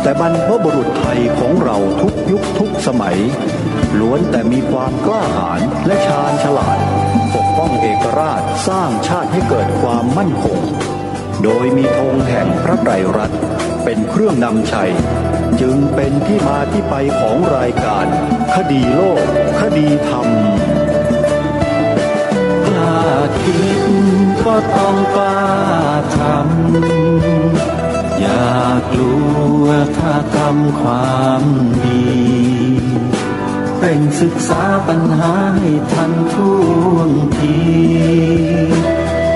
แต่บรรพบุรุษไทยของเราทุกยุคทุกสมัย ล้วนแต่มีความกล้าหาญและชาญฉลาด ปกป้องเอกราช สร้างชาติให้เกิดความมั่นคง โดยมีธงแห่งพระไตรรัตน์เป็นเครื่องนำชัย จึงเป็นที่มาที่ไปของรายการคดีโลก คดีธรรม กล้าคิดก็ต้องกล้าทำ อย่ากลัวถ้าทำความดี เร่งศึกษาปัญหาให้ทันท่วงที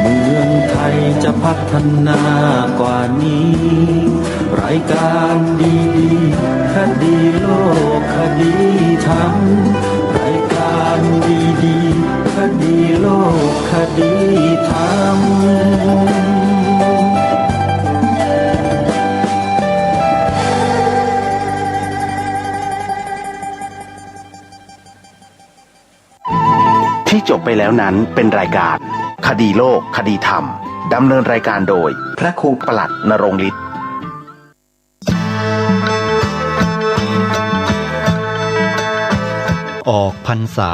เมืองไทยจะพัฒนากว่านี้ รายการดีๆ คดีโลก คดีธรรม รายการ ดีๆ คดีโลก คดีธรรม ที่จบไปแล้วนั้นเป็นรายการคดีโลก คดีธรรม ดำเนินรายการโดย พระครูประหลัดณรงค์ฤทธิ์ ออกพรรษา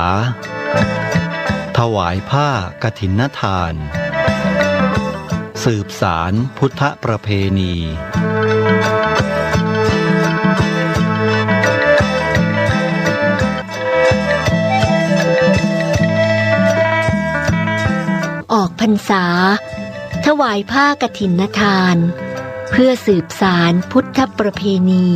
ถวายผ้ากฐินทาน สืบสานพุทธประเพณี ออกพรรษา ถวายผ้ากฐินทาน เพื่อสืบสานพุทธประเพณี